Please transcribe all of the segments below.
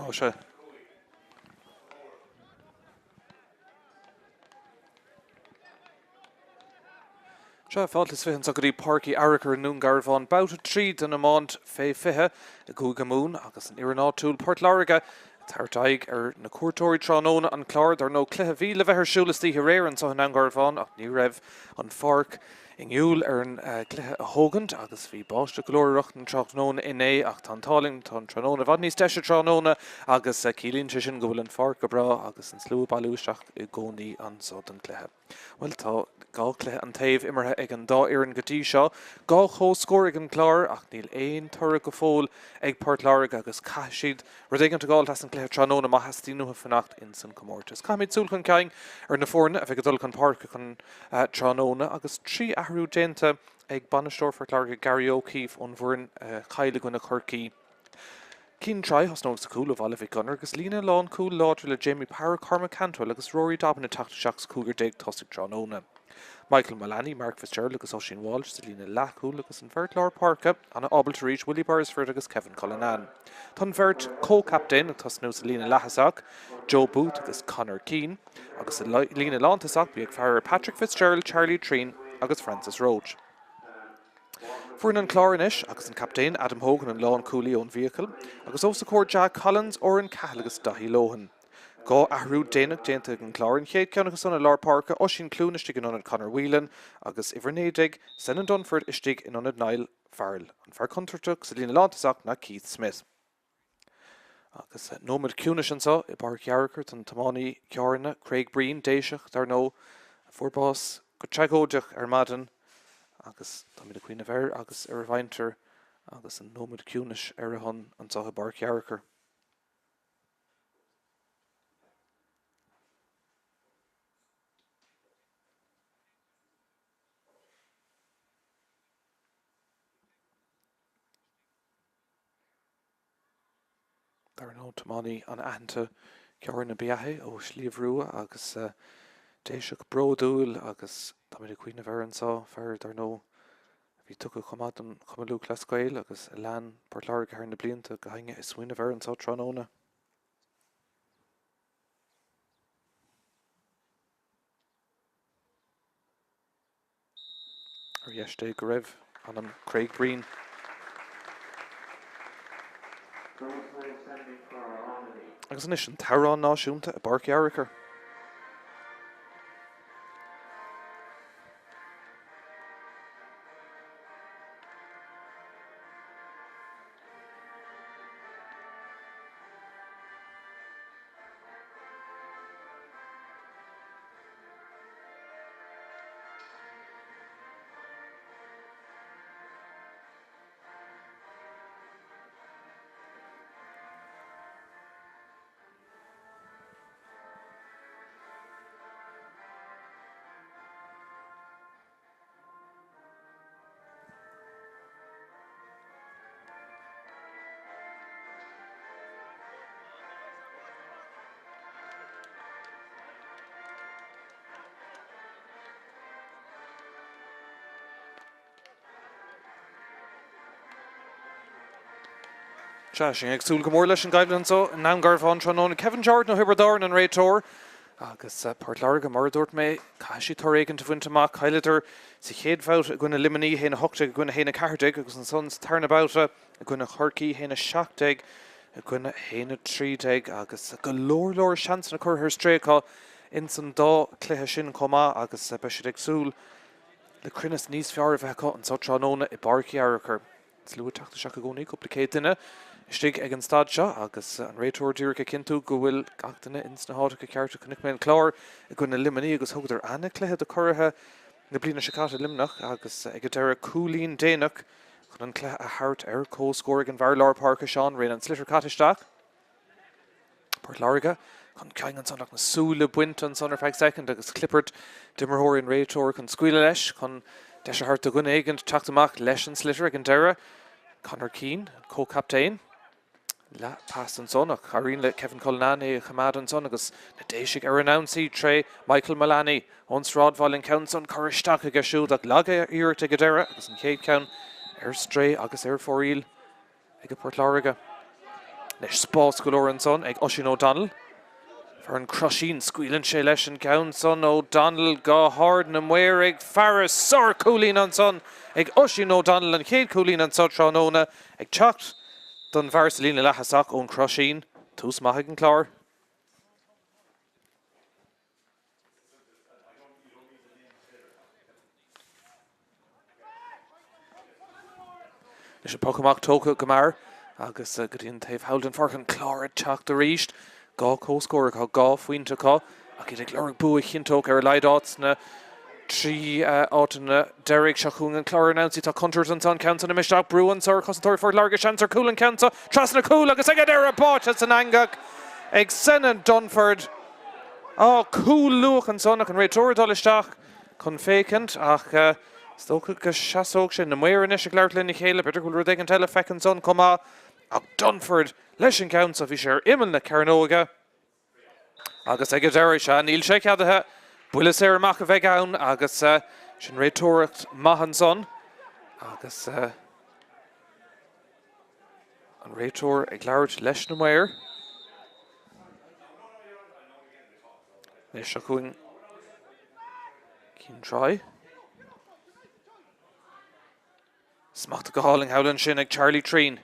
Ó sea. Sea, fáilte is 20 anseo go dtí Páirc Uí Fhearchair i nDún Garbhán. Babhta 3 den iomáint fé 20 i gCúige Mumhan agus an fhoireann áitiúil Port Láirge ag tabhairt aghaidh ar na cuairteoirí tráthnóna. An Clár, dar ndóigh, cluiche a bhí le bheith ar siúl istoíche aréir anseo i nDún Garbhán ach ní raibh an pháirc inniúil ar an gcluiche a thógaint agus bhí báisteach go leor ag rith an tráthnóna inné ach tá an t-ádh linn, tá an tráthnóna i bhfad níos deise tráthnóna agus ciallaíonn sé sin go bhfuil an pháirc go breá agus an slua ag bailiú isteach i gcónaí anseo don gcluiche. Bhuel, tá 2 chluiche an taobh imeartha ag an dá fhoireann go dtí seo. 2 chomhscór ag an gClár ach níl aon toradh go fóill ag Port Láirge agus caithfidh siad rud éigin a fháil as an gcluiche tráthnóna má theastaíonn uathu fanacht ins an comórtas. Caithfimid súil chun cinn ar na foirne a bheidh ag dul chun páirce chun tráthnóna agus 3 athrú déanta ag bainisteoir Phort Láirge Gary O'Keeffe ón bhfoireann a chaill i gcoinne Chorcaí. Cian Troy, thosnóidh sa chúl ó Bhaile Mhic Gonair agus líne lánchúil láidir le Jamie Power, Cormac Cantwell agus Rory Dobbin ag teacht isteach sa chúigear tosaigh tráthnóna. Michael Mullaney, Mark Fitzgerald agus Oisín Walsh sa líne leathchúil agus an bheirt lár páirce an-ábalta arís, Willie Beresford agus Kevin Cullinane. Tá an bheirt comhchaptaen ag tosnú sa líne leath-thosach, Joe Booth agus Conor Keane, agus sa líne lántosach bí ag faire ar Patrick Fitzgerald, Charlie Treen agus Francis Roche. Foireann an Chláir anois agus an captaen Adam Hogan an lánchúlaí ón bhfiacail agus os a chomhair Jack Collins, Oran Cahill agus Daithí Lohan. 2 athrú déanach déanta ag an gClár, an chéad ceann acu san i lár páirce, Oisín Clune istigh in ionad Conor Whelan agus uimhir 19, Senan Dunford istigh in ionad Niall Farrell. An fear contúirteach sa líne lántosach ná Keith Smith. Agus nóiméad ciúnais anseo i bPáirc Uí Fhearchair don tiománaí Cearna, Craig Breen, Déiseach, dar ndóigh, a fuair bás go tragóideach ar maidin agus táimid ag cuimhneamh air agus ar a mhuintir agus an nóiméad ciúnais ar a shon anseo i bPáirc Uí Fhearchair. Dar ndóigh, tiománaí an-aitheanta Cearna ba ea é ó Shliabh Rua agus Déiseach bródúil agus táimid ag cuimhneamh air anseo, fear dar ndóigh a bhí tugtha chomh maith don Chumann Lúthchleas Gael agus a lean Port Láirge thar na blianta, gach éinne ag smaoineamh air anseo tráthnóna. Ar dheis Dé go raibh anam Craig Breen. Agus anois an t-amhrán náisiúnta i bPáirc Uí Fhearchair. Sea, sinn ag súil go mór leis an gcoimhlint anseo i nDún Garbhán tráthnóna. Kevin Jordan ó Thiobraid Árann an réiteoir agus Port Láirge, mar a dúirt mé, caithfidh siad toradh éigin a bhaint amach. Chailleadar sa chéad bhabhta i gcoinne Luimnigh, 1-18 i gcoinne 1-14 agus ansan sa tarna babhta i gcoinne Chorcaí, 1-17 i gcoinne 1-13 agus go leor leor seansanna curtha ar strae acu ins an dá chluiche sin chomh maith agus beidh siad ag súil le cruinneas níos fearr a bheith acu anseo tráthnóna i bPáirc Uí Fhearchair. Slua ag teacht isteach i gcónaí, cúpla céad duine istigh ag an staid seo agus an réiteoir díreach ag cinntiú go bhfuil gach duine ins na háiteacha cearta. Chonaic mé an Clár i gcoinne Luimnigh agus thugadar ana-chluiche do churaithe na bliana seo caite, Luimneach, agus ag an deireadh cúilín déanach chun an cluiche a thabhairt ar comhscór ag an bhfear lár páirce Seán Rynne. An sliotar caite isteach. Port Láirge chun cinn ansan ach na súile bainte ansan ar feadh soicind agus clipeart d'imreoir an réiteoir chun scaoileadh leis chun deis a thabhairt do dhuine éigin teacht amach leis an sliotar ag an deireadh. Conor Keane, an comhchaptaen. Leath-phas ansan ach éiríonn le Kevin Cullinane é a choimeád ansan agus na Déisigh ar an ionsaí tré Michael Mullaney ón Sráidbhaile an ceann san curtha isteach aige siúd ach lag-iarracht ag an deireadh agus an chéad cheann ar strae agus ar fóraoil ag Port Láirge. Anois spás go leor ansan ag Oisín O'Donnell. Fear an Chroisín, scaoileann sé leis an gceann san O'Donnell go hard na maoir ag faire. Sár-chúilín ansan ag Oisín O'Donnell, an chéad chúilín anso tráthnóna ag teacht don bhfear sa líne leath-thosach ón Chroisín. Tús maith ag an Clár. Anois an poc amach tógtha go mear agus go dtí an taobh thall den pháirc an Clár ag teacht arís. 2 comhscór acu, 2 phointe acu ach iad ag lorg bua a chinnteodh ar a laghad áit sna 3 áiteanna deiridh. Seo chugainn an Clár ar an ionsaí. Tá contúirt anso an ceann san imithe isteach. Brú anso ar chosantóirí Phort Láirge. Seans ar chúl an ceann seo trasna cúl agus ag an deireadh báite san eangach ag Senan Dunford. Á, cúl luath ansan ach an réiteoir ag dul isteach chun féachaint ach is dócha go seasódh sé. Na maoir anois ag labhairt lena chéile, b'fhéidir go bhfuil rud éigin eile feicthe ansan chomh maith ach Dunford leis an gceann so, bhí sé ar imeall na cearnóige agus ag an deireadh, sea, níl sé ceadaithe, buille saor amach a bheidh ann agus sin réiteoireacht maith ansan agus. An réiteoir ag labhairt leis na maoir. Anois seo chugainn Cian Troy. Smachtaithe go hálainn thall ansin ag Charlie Treen.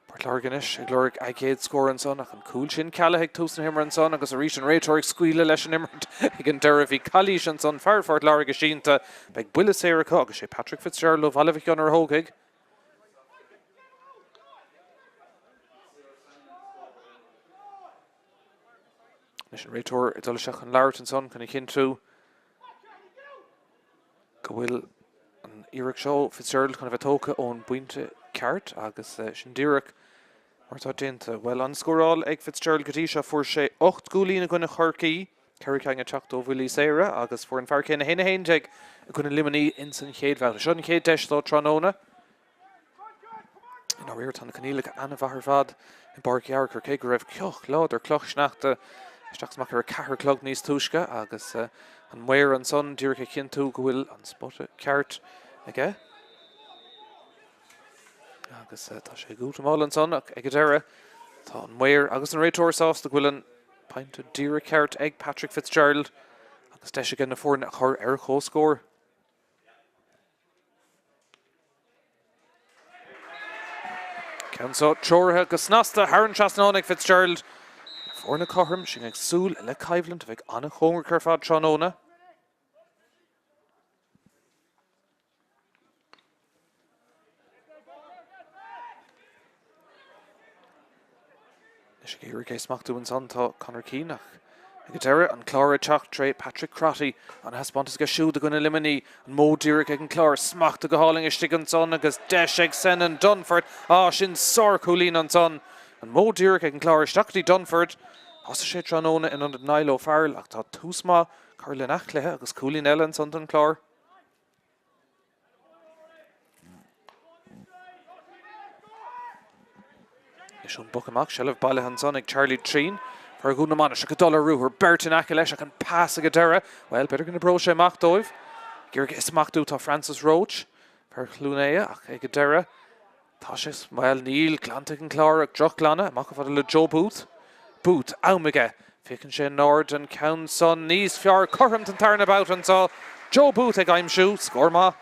Port Láirge anois ag lorg a gcéad scór ansan ach an cúl sin cealaithe ag tús na himeartha ansan agus arís an réiteoir ag scaoileadh leis an imirt ag an deireadh. Bhí calaois ansan, fear Phort Láirge sínte. Beidh buille saor acu agus sé Patrick Fitzgerald ó Bhaile Mhic Gonair a thógfaidh. Anois an réiteoir ag dul isteach chun labhairt ansan chun a chinntiú go bhfuil an iarracht seo ó Fitzgerald chun a bheith tógtha ón bpointe ceart agus sin díreach mar atá déanta. Bhuel, an scóráil ag Fitzgerald go dtí seo, fuair sé 8 gcúilín i gcoinne Chorcaí, 4 ceann ag teacht ó bhuillí saora agus fuair an fear céanna 1-11 i gcoinne Luimnigh ins an chéad bhabhta. Seo an chéad deis dó tráthnóna. I ndáiríre tá na coinníollacha an-mhaith ar fad i bPáirc Uí Fhearchair, cé go raibh cloch láidir, cloch sneachta isteach is amach ar a ceathair a chlog níos túisce agus an maor ansan díreach ag cinntiú go bhfuil an spota ceart aige. Agus tá sé ag útamáil ansan ach ag an deireadh tá an maor agus an réiteoir sásta go bhfuil an pointe díreach ceart ag Patrick Fitzgerald agus deis aige na foirne a chur ar comhscór. Ceann seo treoraithe go snasta thar an trasnán ag Fitzgerald. Na foirne cothrom, sinn ag súil le coimhlint a bheidh an-chóngarach ar fad tráthnóna. Anois ag iarraidh é a smachtú ansan tá Conor Keane ach ag an deireadh, an Clár ag teacht tré Patrick Crotty. An-thaispeántas aige siúd i gcoinne Luimnigh. An modh díreach ag an Clár, smachtaithe go hálainn istigh ansan agus deis ag Senan Dunford. Á, sin sárchúilín ansan. An modh díreach ag an Clár isteach go dtí Dunford. Thosaigh sé tráthnóna in ionad Niall O'Farrell ach tá tús maith curtha lena chluiche agus cúilín eile ansan don Chlár. Anois ón bpoc amach, seilbh bailithe ansan ag Charlie Treen. Fear Dhún na Mainistreach ag dul ar ruathar, beirt in aice leis ach an pas ag an deireadh. Bhuel, b'fhéidir go n-oibreoidh sé amach dóibh. Ag iarraidh é a smachtú tá Francis Roche, fear Chluain Aodha, ach ag an deireadh Tá sé, bhuel, níl, glanta ag an Clár ach drochghlanadh, amach chomh fada le Joe Booth. Booth, am aige. Féachann sé in airde an ceann san níos fearr. Cothrom don tarna babhta anseo. Joe Booth ag aimsiú. Scór maith.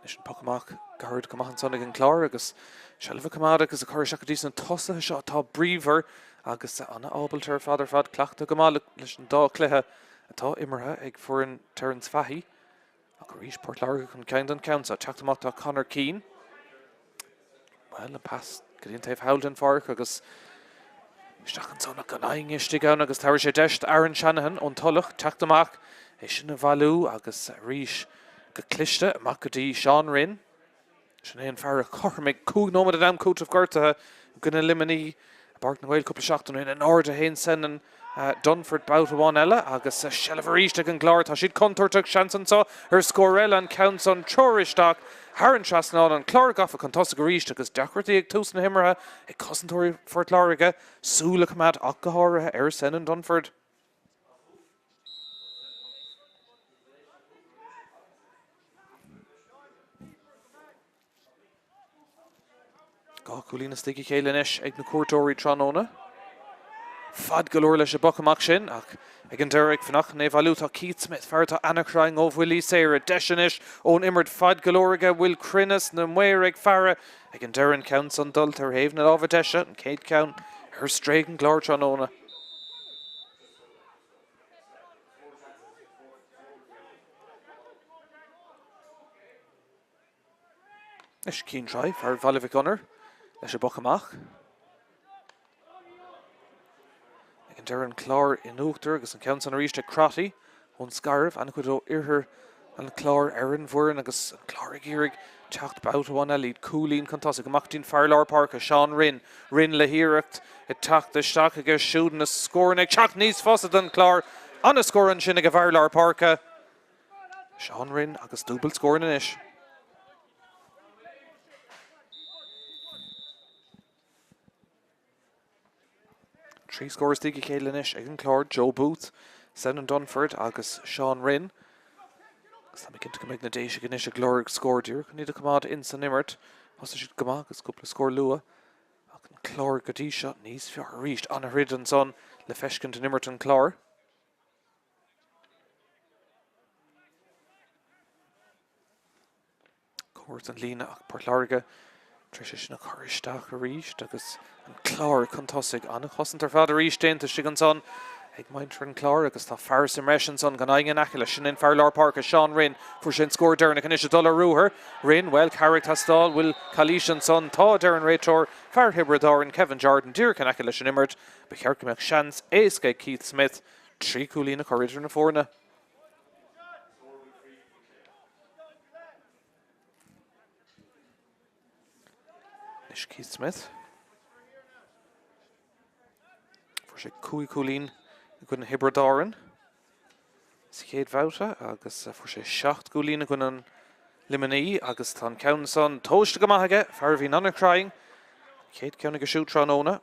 Anois an poc amach gairid go maith ansan ag an Clár agus seilbh a choimeád agus a chur isteach go dtí sna tosaithe seo atá bríomhar agus an-ábalta ar fad ar fad cleachta go maith leis an dá chluiche atá imeartha ag foireann Terence Fahy. Ach arís Port Láirge chun cinn don ceann seo. Teacht amach tá Conor Keane. Bhuel, an pas go dtí an taobh thall den pháirc agus isteach ansan ach gan éinne istigh ann agus tabharfaidh sé deis d'Aaron Shanahan ón Tulach teacht amach, é sin a bhailiú agus arís go cliste amach go dtí Seán Rinn. Sin é an fear a chothromaigh 5 nóiméad in am cúitimh gortaithe i gcoinne Luimnigh i bPáirc na nGael cúpla seachtain ó shin. In airde a théann Senan Dunford babhta amháin eile agus seilbh arís ag an gClár. Tá siad contúirteach, seans anseo ar scór eile, an ceann san treoraithe isteach thar an trasnán. An Clár gafa chun tosaigh arís agus deacrachtaí ag tús na himeartha ag cosantóirí Phort Láirge súil a choimeád ach go háirithe ar Senan Dunford. 2 chúilín istigh a chéile anois ag na cuairteoirí tráthnóna. Fad go leor leis an bpoc amach sin ach ag an deireadh ag fanacht chun é a bhailiú tá Keith Smith, fear atá ana-chruinn ó bhuillí saora. Deis anois ón imirt fad go leor aige, bhfuil cruinneas na maor ag faire ag an deireadh an ceann san dulta ar thaobh na láimhe deise, an chéad cheann ar strae ag an gClár tráthnóna. Anois Cian Troy, fear Bhaile Mhic Gonair, leis an bpoc amach. Ag an deireadh an Clár in uachtar agus an ceann san arís ag Crotty ón Scairbh, an-chuid ó oirthear an Chláir ar an bhfoireann agus an Clár ag iarraidh teacht babhta amháin eile, iad cúilín chun tosaigh. Amach go dtí'n fear lár páirce, Seán Rinn. Rinn le hiarracht ag teacht isteach aige siúd na scóranna ag teacht níos fusa don Chlár. An-scór ansin ag an bhfear lár páirce. Seán Rinn agus dúbailt scóranna anois. 3 scór istigh a chéile anois ag an Chlár, Joe Booth, Senan Dunford agus Seán Rinn. Agus tá mé cinnte go mbeidh na Déisigh anois ag lorg scór díreach chun iad a choimeád ins an imirt. Thosaigh siad go maith agus cúpla scór luath ach an Clár go dtí seo níos fearr arís. An-throid ansan le feiscint in imirt an Chláir. Comhar don líne ach Port Láirge tar éis é sin a chur isteach arís agus an Clár chun tosaigh. An-chosaint ar fad arís déanta istigh ansan ag muintir an Chláir agus tá fear sa mbreis ansan gan éinne in aice leis. Sin é an fear lár páirce, Seán Rinn. Fuair sé an scór deireanach anois ag dul ar ruathar. Rinn, bhuel, cabhair ag teastáil. Bhfuil calaois ansan? Tá, a deir an réiteoir. Fear Thiobraid Árann, Kevin Jordan, díreach in aice leis an imirt. Ba cheart go mbeadh seans éasca ag Keith Smith 3 chúilín a chur idir na foirne. Anois Keith Smith. Fuair sé 5 chúilín i gcoinne Thiobraid Árann sa chéad bhabhta agus fuair sé 7 gcúilín i gcoinne an Luimnigh agus tá an ceann san tomhaiste go maith aige, fear a bhíonn an-chruinn. An chéad cheann aige siúd tráthnóna.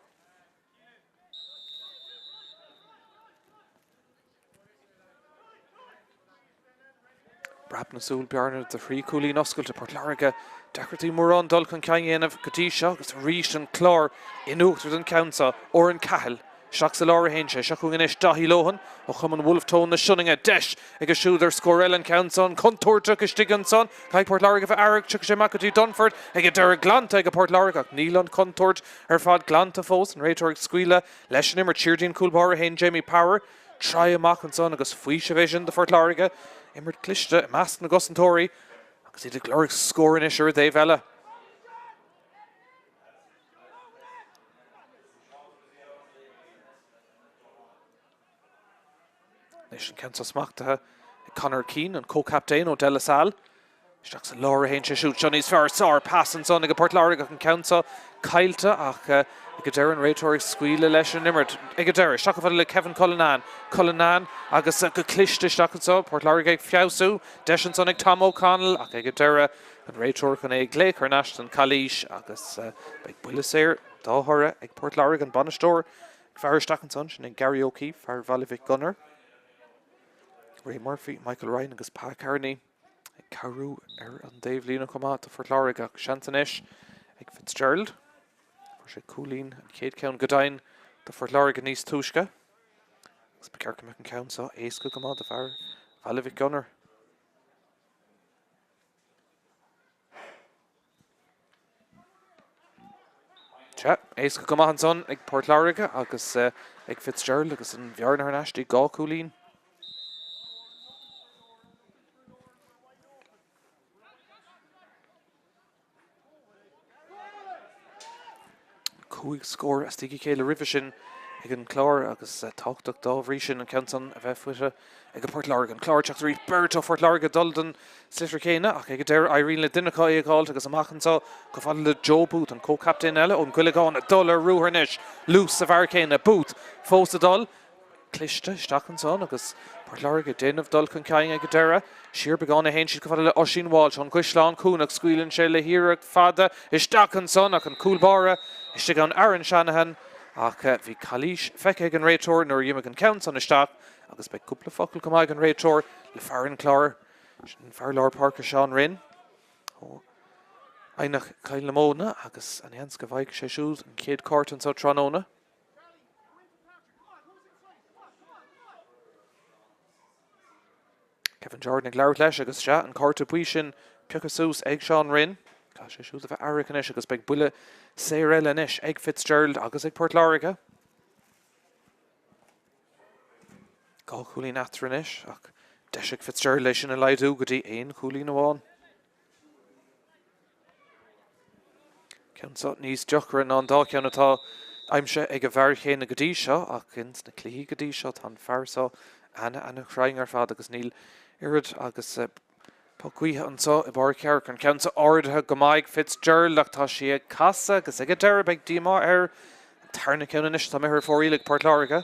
Breab na súl, bearna de thrí chúilín oscailte, Port Láirge, deacrachtaí mórán dul chun cinn a dhéanamh go dtí seo agus arís an Clár in uachtar don cheann seo. Oran Cahill isteach sa lár a théann sé. Seo chugainn anois Daithí Lohan ó Chumann Wolfe Tone na Sionainne. Deis aige siúd ar scór eile an ceann san. Contúirteach istigh ansan. Caithfidh Port Láirge a bheith aireach. Tiocfaidh sé amach go dtí Dunford ag an deireadh glanta ag Port Láirge ach níl an chontúirt ar fad glanta fós, an réiteoir ag scaoileadh leis an imirt. Siar dtí'n cúl báire féin, Jamie Power. Try amach ansan agus faoiseamh é sin do Phort Láirge. Imirt cliste i measc na gcosantóirí agus iad ag lorg scór anois ar an dtaobh eile. Anois an ceann seo smachtaithe ag Conor Keane, an comhchaptaen ó De La Salle. Isteach sa lár a théann sé siúd. Seo níos fearr. Sár pas ansan ag Port Láirge ach an ceann seo caillte ach ag an deireadh an réiteoir ag scaoileadh leis an imirt. Ag an deireadh, isteach chomh fada le Kevin Cullinane. Cullinane agus go cliste isteach anseo. Port Láirge ag feabhsú. Deis ansan ag Tom O'Connell ach ag an deireadh an réiteoir chun é a ghlaoch thar n-ais don calaois agus beidh buille saor dá thoradh ag Port Láirge, an bainisteoir Ag faire isteach ansan, sin é Gary O'Keeffe, fear Bhaile Mhic Gonair, Ray Murphy, Michael Ryan agus Pa Kearney ag cabhrú ar an dtaobhlíne chomh maith do Phort Láirge ach seans anois ag Fitzgerald. Fuair sé cúilín an chéad cheann go deimhin do Phort Láirge níos túisce agus ba cheart go mbeadh an ceann seo éasca go maith do bhfear Bhaile Mhic Gonair. Sea, éasca go maith ansan ag Port Láirge agus ag Fitzgerald agus an bhearna thar n-ais dtí 2 chúilín. 5 scór as tigh a chéile roimhe sin ag an Clár agus tábhachtach dá bhrí sin an ceann san a bheith faighte ag Port Láirge. An Clár ag teacht arís, beirt ó Phort Láirge ag dul don sliotar céanna ach ag an deireadh éiríonn le duine acu é a dh'fháilt agus amach anseo chomh fada le Joe Booth, an comhchaptaen eile ón gCuileagán ag dul ar ruathar anois. Luas sa bhfear céanna, Booth fós ag dul. Cliste isteach ansan agus Port Láirge ag déanamh dul chun cinn ag an deireadh. Siar beagán a théann siad chomh fada le Oisín Walsh ón gCaisleán Cuanach. Scaoileann sé le hiarracht fada isteach ansan ach an cúl báire istigh ann Aaron Shanahan ach bhí calaois feicthe ag an réiteoir nuair a d'imigh an ceann san isteach agus beidh cúpla focal chomh maith ag an réiteoir le fear an Chláir, sin fear lár páirce Seán Rinn ó Eidhneach Chill na Móna agus ana sheans go bhfaighidh sé siúd an chéad cárta anseo tráthnóna. Kevin Jordan ag labhairt leis agus sea, an cárta buí sin pioctha suas ag Seán Rynne. Caithfidh sé siúd a bheith aireach anois agus beidh buille saor eile anois ag Fitzgerald agus ag Port Láirge. 2 chúilín eatarthu anois ach deis ag Fitzgerald é sin a laghdú go dtí aon chúilín amháin. Ceann seo níos deacra ná an dá cheann atá aimsithe ag an bhfear chéanna go dtí seo ach ins na cluichí go dtí seo tá an fear seo ana ana chruinn ar fad agus níl oiread agus puc gaoithe anseo i bPáirc Fhearchair. An ceann seo ardaithe go maith ag Fitzgerald ach tá sí ag casadh agus ag an deireadh beidh díomá air. An tarna ceann anois atá imithe ar fóraoil ag Port Láirge.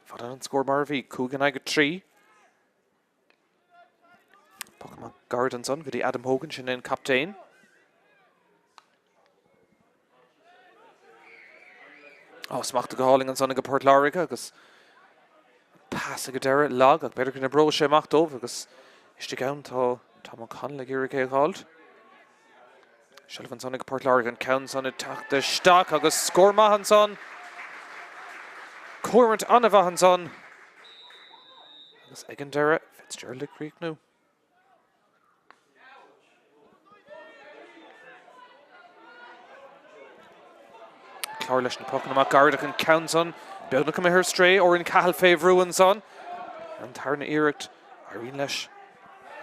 Fanann an scór mar a bhí, 5 in aghaidh 3. Poc amach gairid ansan go dtí Adam Hogan, sin é an captaen. Á, smachta go hálainn ansan ag Port Láirge agus pas ag an deireadh lag ach b'fhéidir go n-oibreoidh sé amach dóibh agus istigh ann tá Tom O'Connell ag iarraidh é a dh'fháilt. Seilbh ansan ag Port Láirge, an ceann san ag teacht isteach agus scór maith ansan. Comhimirt an-mhaith ansan. Agus ag an deireadh, Fitzgerald ag críochnú. Clár leis na pocanna amach gairid ach an ceann san beagnach imithe ar strae. Oran Cahill fé bhrú ansan. An tarna iarracht, éiríonn leis.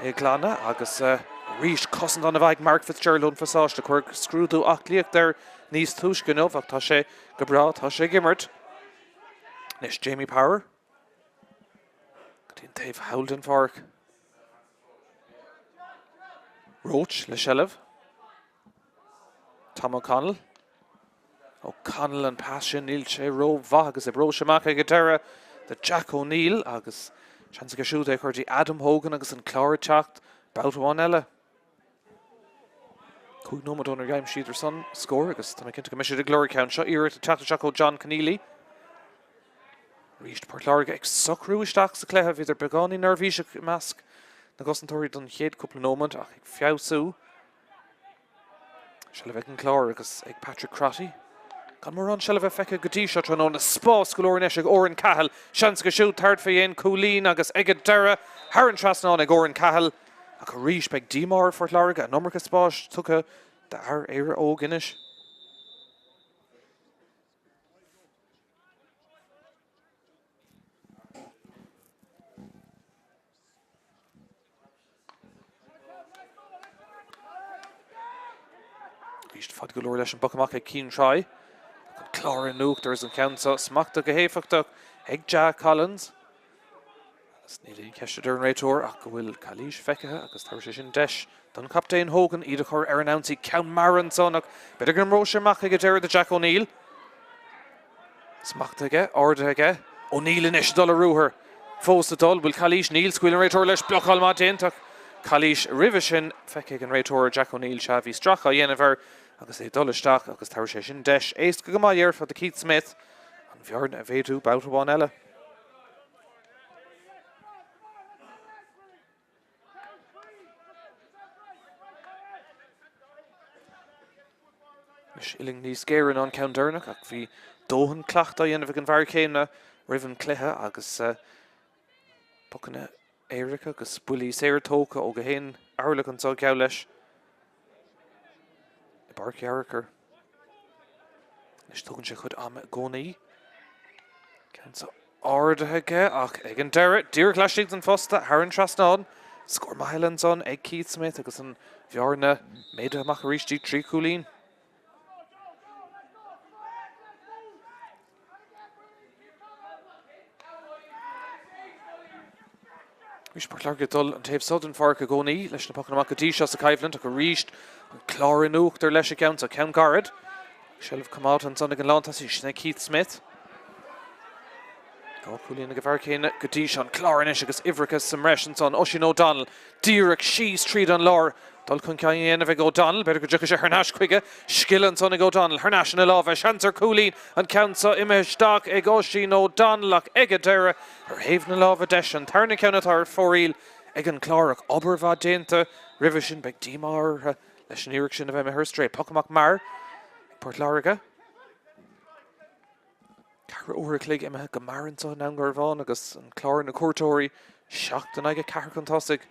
É a ghlanadh agus arís cosaint an-mhaith ag Mark Fitzgerald ón phasáiste. Cuireadh scrúdú aclaíochta air níos túisce inniu ach tá sé go breá, tá sé ag imirt. Anois Jamie Power go dtí an taobh thall den pháirc. Roche le seilbh. Tom O'Connell. O'Connell an pas sin, níl sé ró-mhaith agus oibreoidh sé amach ag an deireadh do Jack O'Neill agus seans aige siúd é a chur dtí Adam Hogan agus an Clár ag teacht babhta amháin eile. 5 nóiméad ónar aimsíodar san scór agus tá mé cinnte go mbeidh siad ag lorg ceann. Seo iarracht ag teacht isteach ó John Conneely. Arís Port Láirge ag socrú isteach sa chluiche. Bhíodar beagáinín neirbhíseach i measc na gcosantóirí don chéad cúpla nóiméad ach ag feabhsú. Seilbh ag an Clár agus ag Patrick Crotty. Gan mórán seilbhe feicthe go dtí seo tráthnóna. Spás go leor anois ag Oran Cahill. Seans aige siúd tabhairt fé dhéin cúilín agus ag an deireadh thar an trasnán ag Oran Cahill. Ach arís beidh díomá ar Phort Láirge, an iomarca spáis tugtha d'fhear Éire Óg anois. Arís fad go leor leis an bpoc amach ag Cian Troy. An Clár in uachtar as an cheann seo, smachtaithe go héifeachtach ag Jack Collins. Agus níl aon cheist a deir an réiteoir ach go bhfuil calaois feicthe agus tabharfaidh sé sin deis don chaptaen Hogan iad a chur ar an ionsaí. Ceann mear ansan ach b'fhéidir go n-oibreoidh sé amach ag an deireadh do Jack O'Neill. Smachtaithe aige, ardaithe aige. O'Neill anois ag dul ar ruathar. Fós ag dul. Bhfuil calaois? Níl. Scaoil an réiteoir leis. Blocáil maith déanta ach calaois roimhe sin feicthe ag an réiteoir Jack O'Neill. Sea, bhí stracadh á dhéanamh air agus é ag dul isteach agus tabharfaidh sé sin deis éasca go maith dhéarfá do Keith Smith an bhearna a mhéadú babhta amháin eile. Anois uillinn níos géire ná an ceann deireanach ach bhí dóthain cleachtaidh á dhéanamh ag an bhfear céanna roimh an gcluiche agus pocanna éirice agus buillí saora tógtha ó gach aon orlach anseo geall leis i bPáirc Fhearchair. Anois tógann sé a chuid ama i gcónaí. Ceann seo ardaithe aige ach ag an deireadh, díreach laistigh den phosta, thar an trasnán. Scór maith eile ansan ag Keith Smith agus an bhearna méadaithe amach arís dtí 3 chúilín. Arís Port Láirge ag dul an taobh so den pháirc i gcónaí leis na pocanna amach go dtí seo sa choimhlint ach arís an Clár in uachtar leis an gceann seo, ceann gairid. Seilbh coimeádta ansan ag an lántosaí, sin é Keith Smith. 2 chúilín ag an bhfear céanna go dtí seo. An Clár anois agus uimhreacha sa mbreis ansan. Oisín O'Donnell díreach síos tríd an lár. Dul chun cinn á dhéanamh ag O'Donnell, b'fhéidir go dtiocfaidh sé thar n-ais chuige. Scil ansan ag O'Donnell, thar n-ais ina lámha, seans ar chúilín, an ceann seo imithe isteach ag Oisín O'Donnell ach ag an deireadh, ar thaobh na láimhe deise, an tarna ceann atá ar fóraoil ag an gClár ach obair mhaith déanta roimhe sin, beidh díomá orthu. Leis an iarracht sin a bheith imithe ar strae. Poc amach mear ag Port Láirge. Ceathrú uair a chloig imithe go mear anseo i nDún Garbhán agus an Clár, na cuairteoirí, 7 in aghaidh 4 chun tosaigh.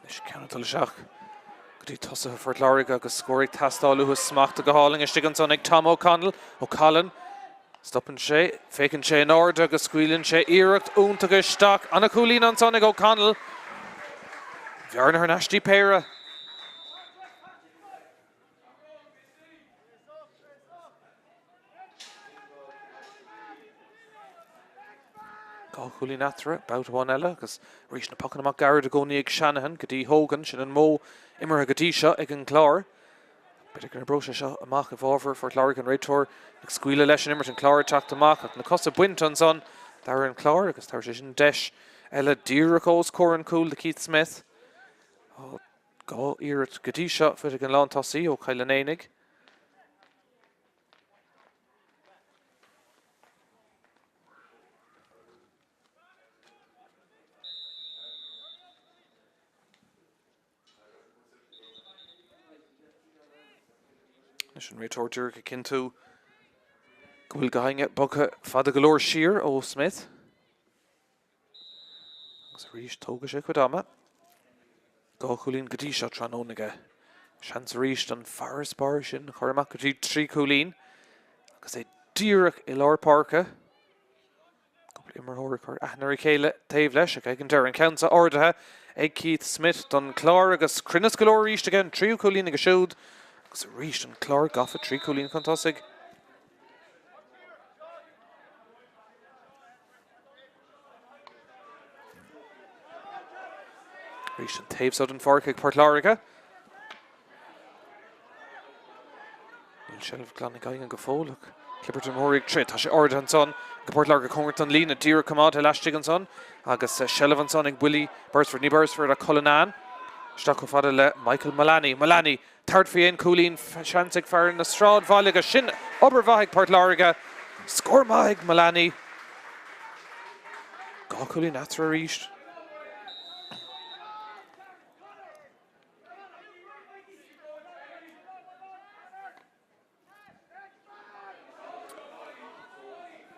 Anois ceann ag dul isteach go dtí tosaithe Phort Láirge agus scór ag teastáil uathu smachta go hálainn istigh ansan ag Tom O'Connell. O'Connell. Stopann sé, féachann sé in airde agus scaoileann sé iarracht iontach isteach. An-chúilín ansan ag O'Connell. Bhearna thar n-ais dtí péire. Dá chúilín eatarthu, babhta amháin eile agus arís na pocanna amach gairid i gcónaí ag Shanahan go dtí Hogan, sin an modh imeartha go dtí seo ag an gClár. B'fhéidir go n-oibreoidh sé seo amach i bhfabhar Phort Láirge, an réiteoir ag scaoileadh leis an imirt, an Clár ag teacht amach ach na cosa bainte ansan d'fhear an Chláir agus tabharfaidh sé sin deis eile díreach os comhair an chúil do Keith Smith. Dá iarracht go dtí seo faighte ag an lántosaí ó Chill an Éanaigh. Anois an réiteoir díreach ag cinntiú go bhfuil gach éinne bogtha fada go leor siar ó Smith. Agus arís tógfaidh sé a chuid ama. Dá chúilín go dtí seo tráthnóna aige. Seans arís an farasbarr sin a chur amach go dtí trí chúilín agus é díreach i lár páirce. Cúpla imreoir ag cur aithne ar a chéile taobh leis ach ag an deireadh an ceann seo ardaithe ag Keith Smith don Chlár agus cruinneas go leor arís aige an tríú cúilín aige siúd agus arís an Clár gafa trí chúilín chun tosaigh. Arís an taobh seo den pháirc ag Port Láirge. Níl seilbh glan ag éinne go fóill ach clibirt imreoirí ag troid. Tá sé ardaithe ansan ag Port Láirge cóngarach don líne díreach coimeádta laistigh ansan agus seilbh ansan ag Willie Beresford. Ní Beresford ach Cullinan. Isteach chomh fada le Michael Mullaney. Mullaney Tabhairt faoi aon chúilín, seans ag fear na Sráidbhaile agus sin obair mhaith ag Port Láirge. Scór maith ag Mullaney. Dá chúilín eatarthu arís.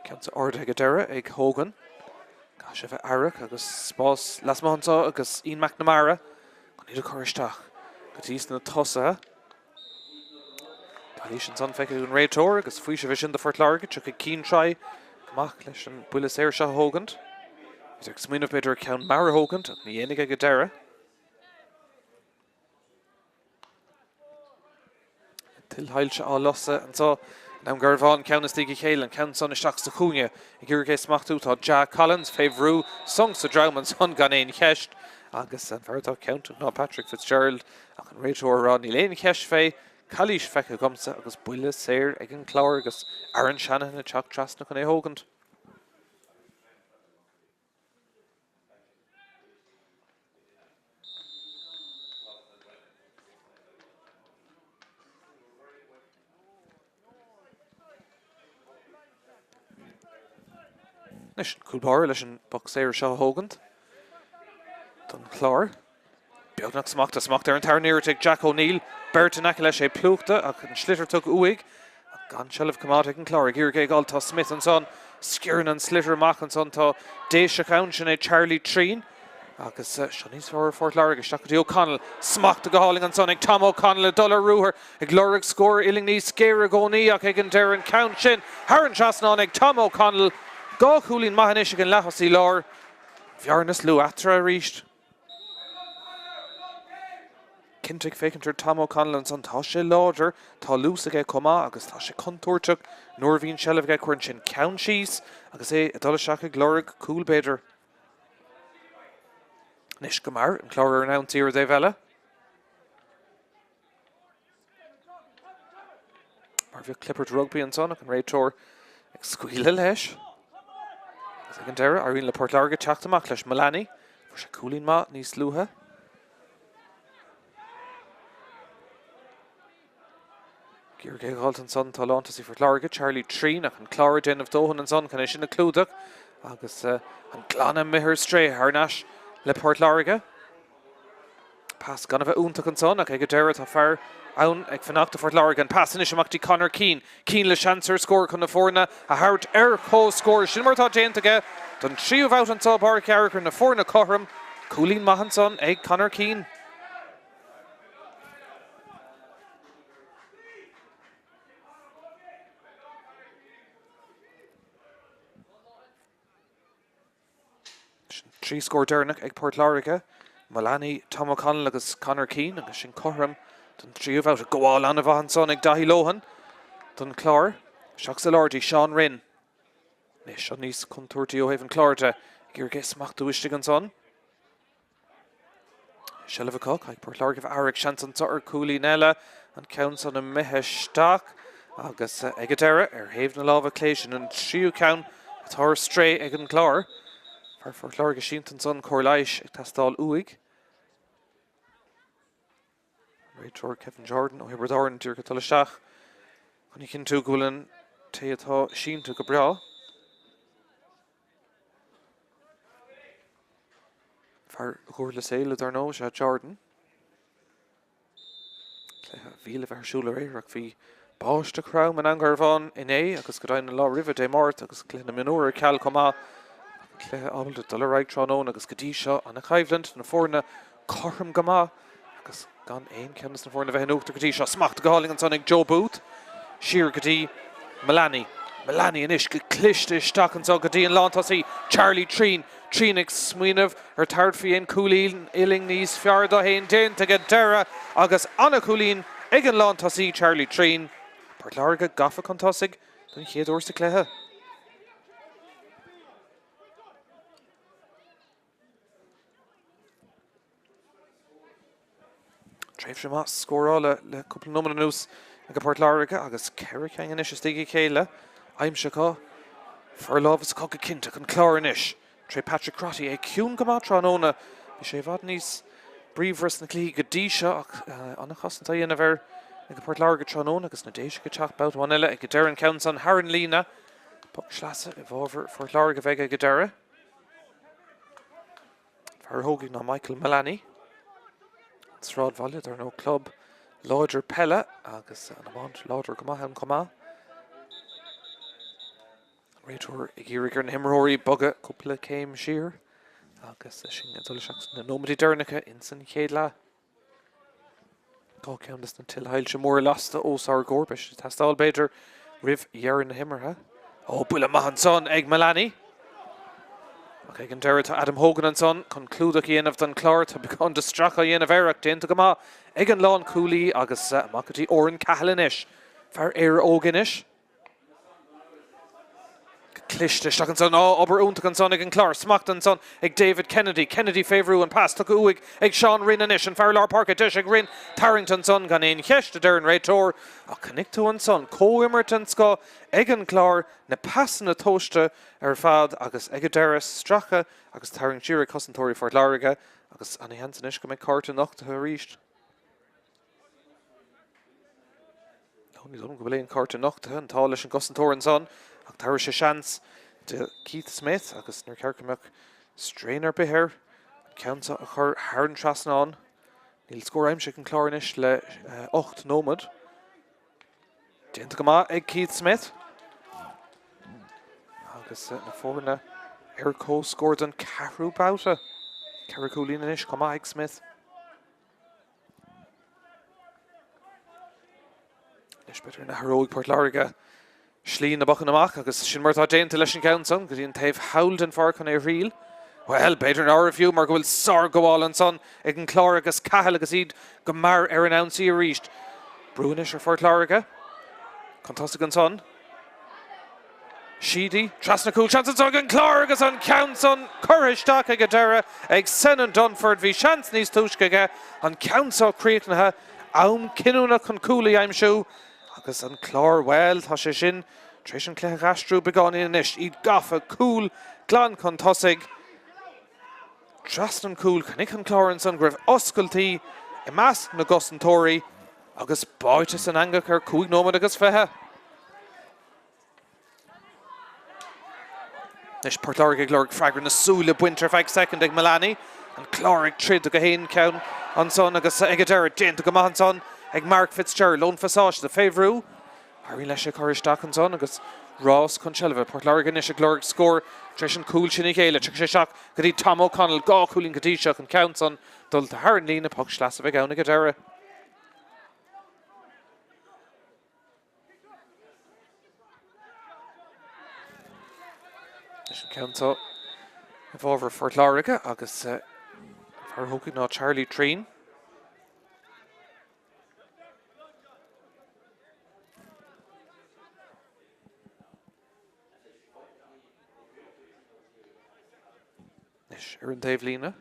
Ceann seo ardaithe ag an deireadh ag Hogan. Caithfidh sé bheith aireach agus spás lasmuigh anseo agus Ian McNamara chun iad a chur isteach go dtí sna tosaithe. Calaois ansan feicthe ag an réiteoir agus faoiseamh é sin do Phort Láirge. Tiocfaidh Cian Troy amach leis an buille saor seo a thógaint. Bhí ag smaoineamh b'fhéidir ceann mear a thógaint ach ní dhéanfaidh ag an deireadh. Tuilshoilse á lasadh anseo i nDún Garbhán, ceann istigh a chéile, an ceann san isteach sa chúinne ag iarraidh é smachtú. Tá Ja Collins fé bhrú sonc sa dream ansan gan aon cheist agus an fear atá ciontach ná Patrick Fitzgerald ach an réiteoir ag rá níl aon cheist fé, calaois feicthe agamsa agus buille saor ag an Clár agus Aaron Shanahan ag teacht trasna chun é a thógaint. Anois an cúl báire leis an bpoc saor seo a thógaint don Chlár. Beagnach smachta, smacht ar an tarna iarracht ag Jack O'Neill. Beirt in aice leis é plúchta ach an sliotar tugtha uaidh. Ach gan seilbh coimeádta ag an Clár. Ag iarraidh é a fháil tá Smith ansan. Sciorrann an sliotar amach ansan tá Déiseach ann, sin é Charlie Treen. Agus seo níos fearr ar Phort Láirge. Isteach go dtí O'Connell. Smachta go hálainn ansan ag Tom O'Connell ag dul ar ruathar. Ag lorg scór uillinn níos géire i gcónaí ach ag an deireadh an ceann sin thar an trasnán ag Tom O'Connell. Dá chúilín maith anois ag an leath-thosaí láir. Bhearna níos lú eatarthu arís. Cinnte ag féachaint ar Tom O'Connell ansan, tá sé láidir, tá luas aige chomh maith agus tá sé contúirteach nuair a bhíonn seilbh aige. Cuireann sin ceann síos agus é ag dul isteach ag lorg cúl b'fhéidir. Anois go mear, an Clár ar an ionsaí ar an dtaobh eile. Mar bheadh clibirt rugbaí ansan ach an réiteoir ag scaoileadh leis. Agus ag an deireadh, éiríonn le Port Láirge teacht amach leis Mullaney. Fuair sé cúilín maith níos luaithe. Ag iarraidh é a dh'fháilt ansan tá lántosaí Phort Láirge, Charlie Treen, ach an Clár ag déanamh dóthain ansan chun é sin a chlúdach agus an glanadh imithe ar strae thar n-ais le Port Láirge. Pas gan a bheith iontach ansan ach ag an deireadh tá fear ann ag fanacht do Phort Láirge. An pas anois amach dtí Conor Keane. Keane le seans ar scór chun na foirne a thabhairt ar comhscór. Sin mar atá déanta aige don tríú babhta anso i bPáirc Fhearchair, na foirne cothrom. Cúilín maith ansan ag Conor Keane. Sin 3 scór deireanach ag Port Láirge, Mullaney, Tom O'Connell agus Conor Keane agus sin cothrom don tríú babhta. Gabháil an-mhaith ansan ag Daithí Lohan don Chlár. Isteach sa lár dtí Seán Rynne. Anois seo níos contúirtí ó thaobh an Chláir de. Ag iarraidh é a smachtú istigh ansan. Seilbh acu, caithfidh Port Láirge a bheith aireach, seans anseo ar chúilín eile, an ceann san imithe isteach agus ag an deireadh, ar thaobh na láimhe clé, sin an tríú ceann atá ar strae ag an gClár. Fear Phort Láirge sínte ansan, cóir leighis ag teastáil uaidh. An réiteoir Kevin Jordan ó Thiobraid Árann díreach ag dul isteach chun a chinntiú go bhfuil an té atá sínte go breá. Fear Dhurlas Éile, dar ndóigh, is ea Jordan. Cluiche a bhí le bheith ar siúl aréir ach bhí báisteach throm i nDún Garbhán inné agus go deimhin an lá roimhe, Dé Máirt, agus cluiche na mionúr ar ceal chomh maith. Ach an cluiche ábalta dul ar aghaidh tráthnóna agus go dtí seo an-choimhlint, na foirne cothrom go maith. Agus gan aon cheann de na foirne a bheith in uachtar go dtí seo. Smacht go hálainn ansan ag Joe Booth. Siar go dtí Mullaney. Mullaney anois go cliste isteach anso go dtí an lántosaí Charlie Treen. Treen ag smaoineamh ar tabhairt faoi aon chúilín uillinn níos fearr dó fhéin. Déanta ag an deireadh agus an-chúilín ag an lántosaí Charlie Treen. Port Láirge gafa chun tosaigh don chéad uair sa chluiche. Tréimhse mhaith scórála le cúpla nóiméad anuas ag Port Láirge agus 4 cinn anois istigh a chéile aimsithe acu. Forlámhas acu go cinnte an Clár anois tré Patrick Crotty. É ciúin go maith tráthnóna. Bhí sé i bhfad níos bríomhaire sna cluichí go dtí seo ach an-chosaint á dhéanamh air ag Port Láirge tráthnóna agus na Déise ag teacht babhta amháin eile ag deireadh an ceann san thar an líne. Poc sleasa i bhfabhar Phort Láirge a bheidh ag an deireadh. Fear a thógfaidh ná Michael Mullaney. An Sráidbhaile, dar ndóigh, club láidir peile agus an iomáint láidir go maith ann chomh maith. An réiteoir ag iarraidh ar na himreoirí bogadh cúpla céim siar agus sinn ag dul isteach sna nóiméidí deireanacha ins an chéad leath. 2 cheann de na tuilshoilse móra lasta os ár gcomhair. Beidh siad ag teastáil, b'fhéidir, roimh dheireadh na himeartha. Ó, buille maith ansan ag Mullaney. Ach ag an deireadh tá Adam Hogan ansan chun clúdach a dhéanamh don Chlár. Tá beagán de stracadh á dhéanamh air ach déanta go maith ag an lánchúlaí agus amach go dtí Oran Cahill anois. Fear Éire Óg anois. Cliste isteach ansan. Á, obair iontach ansan ag an Clár. Smacht ansan ag David Kennedy. Kennedy fé bhrú, an pas tugtha uaidh ag Seán Rynne anois. An fear lár páirce, deis ag Rynne tarraingt ansan gan aon cheist, a deir an réiteoir. Ach chonaic tú ansan comhimirt den scoth ag an gClár, na pasanna tomhaiste ar fad agus ag an deireadh, stracadh agus tarraingt siar ag cosantóirí Phort Láirge agus ana-sheans anois go mbeidh cárta nochtaithe arís. Ní dóigh liom go bhfuil aon chárta nochtaithe, an t-ádh leis an gcosantóir ansan ach tabharfaidh sé seans do Keith Smith agus níor cheart go mbeadh strain ar bith air an ceann seo a chur thar an trasnán. Níl scór aimsithe ag an Clár anois le 8 nóiméad. Déanta go maith ag Keith Smith agus na foirne ar comhscór don ceathrú babhta. Ceithre chúilín anois chomh maith ag Smith. Anois b'fhéidir go n-athróidh Port Láirge slí na bpocanna amach agus sin mar atá déanta leis an gceann san go dtí an taobh thall den pháirc chun é a thriail. Bhuel, b'fhéidir nárbh fhiú mar go bhfuil sárghabháil ansan ag an Clár agus Cahill agus iad go mear ar an ionsaí arís. Brú anois ar Phort Láirge. Chun tosaigh ansan. Sheedy, trasna cúl, seans anso ag an Clár agus an ceann san curtha isteach ag an deireadh ag Senan Dunford. Bhí seans níos túisce aige, an ceann seo críochnaithe, am cinniúnach chun cúl a aimsiú agus an Clár, bhuel, tá sé sin tar éis an cluiche a aistriú beagáinín anois. Iad gafa, cúl glan chun tosaigh, trasna an cúl, chonaic an Clár ansan go raibh oscailtí i measc na gcosantóirí. agus báite san eangach ar 5 nóiméad agus 20. Anois Port Láirge ag lorg freagra na súile bainte ar feadh soicind ag Mullaney. An Clár ag troid do gach aon cheann ansan agus ag an deireadh déanta go maith ansan ag Mark Fitzgerald ón phasáiste fé bhrú. Éiríonn leis é a chur isteach ansan agus rás chun seilbhe. Port Láirge anois ag lorg scór tar éis an cúl sin a ghéilleadh. Tiocfaidh sé isteach go dtí Tom O'Connell, 2 chúilín go dtí seo, an ceann san dulta thar an líne, poc sleasa a bheidh ann ag an deireadh. Anois an ceann seo i bhfabhar Phort Láirge agus an fear a thógfaidh ná Charlie Treen. Anois ar an taobhlíne.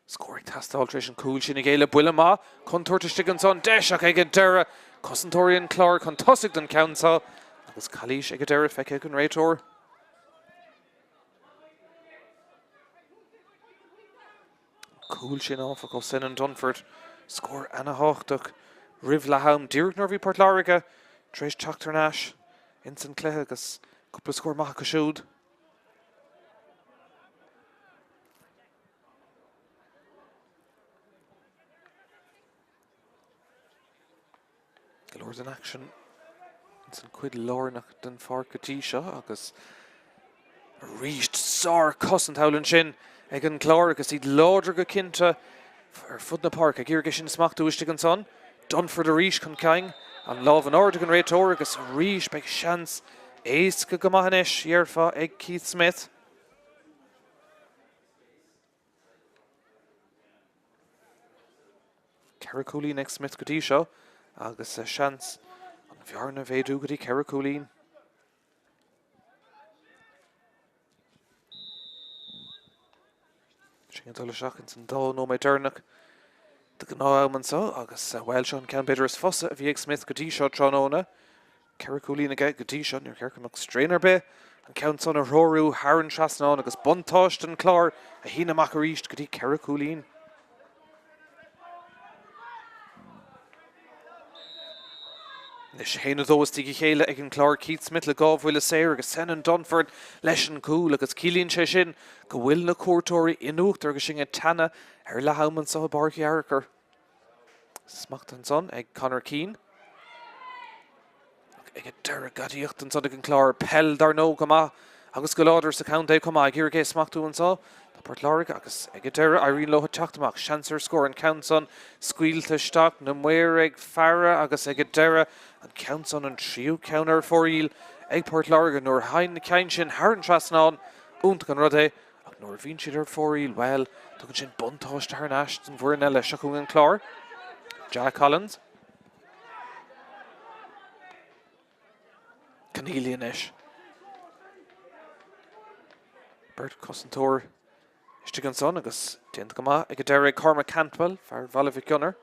Scór ag teastáil tar éis an cúl sin a ghéilleadh. Buille maith, contúirt istigh ansan, deis ach ag an deireadh, cosantóirí an Chláir chun tosaigh don cheann seo agus calaois ag an deireadh feicthe ag an réiteoir. Cúl sin, áfach, ó Senan Dunford, scór ana-thábhachtach roimh leath am, díreach nuair a bhí Port Láirge tar éis teacht thar n-ais ins an cluiche agus cúpla scór maith acu siúd. Go leor den aicsean ins an cuid lárnach den pháirc go dtí seo agus arís sár-chosaint thall ansin ag an gClár agus iad láidir go cinnte ar fud na páirce ag iarraidh é sin a smachtú istigh ansan. Dunford arís chun cinn, an lámh in airde ag an réiteoir agus arís beidh seans éasca go maith anois, dhéarfá, ag Keith Smith. 4 cúilín ag Smith go dtí seo agus seans an bhearna a mhéadú go dtí 4 cúilín. Sin ag dul isteach ins an dá nóiméad deireanach de ghnáth-am anseo agus bhuel seo an ceann b'fhéidir is fusa a bhí ag Smith go dtí seo tráthnóna. 4 cúilín aige go dtí seo, níor cheart go mbeadh straon ar bith an ceann san a threorú thar an trasnán agus buntáiste an Chláir a shíneadh amach arís go dtí 4 cúilín. Anois 1-2 istigh a chéile ag an gClár, Keith Smith le 2 bhuille saor agus Senan Dunford leis an gcúl agus ciallaíonn sé sin go bhfuil na cuairteoirí in uachtar agus sinn ag teannadh ar leath am anseo i bPáirc Uí Fhearchair. Smacht ansan ag Conor Keane. Ach ag an deireadh gadaíocht ansan ag an gClár. Peil dar ndóigh go maith agus go láidir sa chontae chomh maith. Ag iarraidh é a smachtú anso tá Port Láirge agus ag an deireadh éiríonn leo teacht amach. Seans ar scór an ceann san scaoilte isteach, na maoir ag faire agus ag an deireadh an ceann san an tríú ceann ar fóraoil ag Port Láirge nuair a théann na cinn sin thar an trasnán. Iontach an rud é ach nuair a bhíonn siad ar fóraoil, bhuel, tugann sin buntáiste thar n-ais don bhfoireann eile. Seo chugainn an Clár. Jack Collins. Conneely anois. Beirt chosantóir istigh ansan agus déanta go maith ag an deireadh ag Cormac Cantwell, fear Bhaile Mhic Gonair.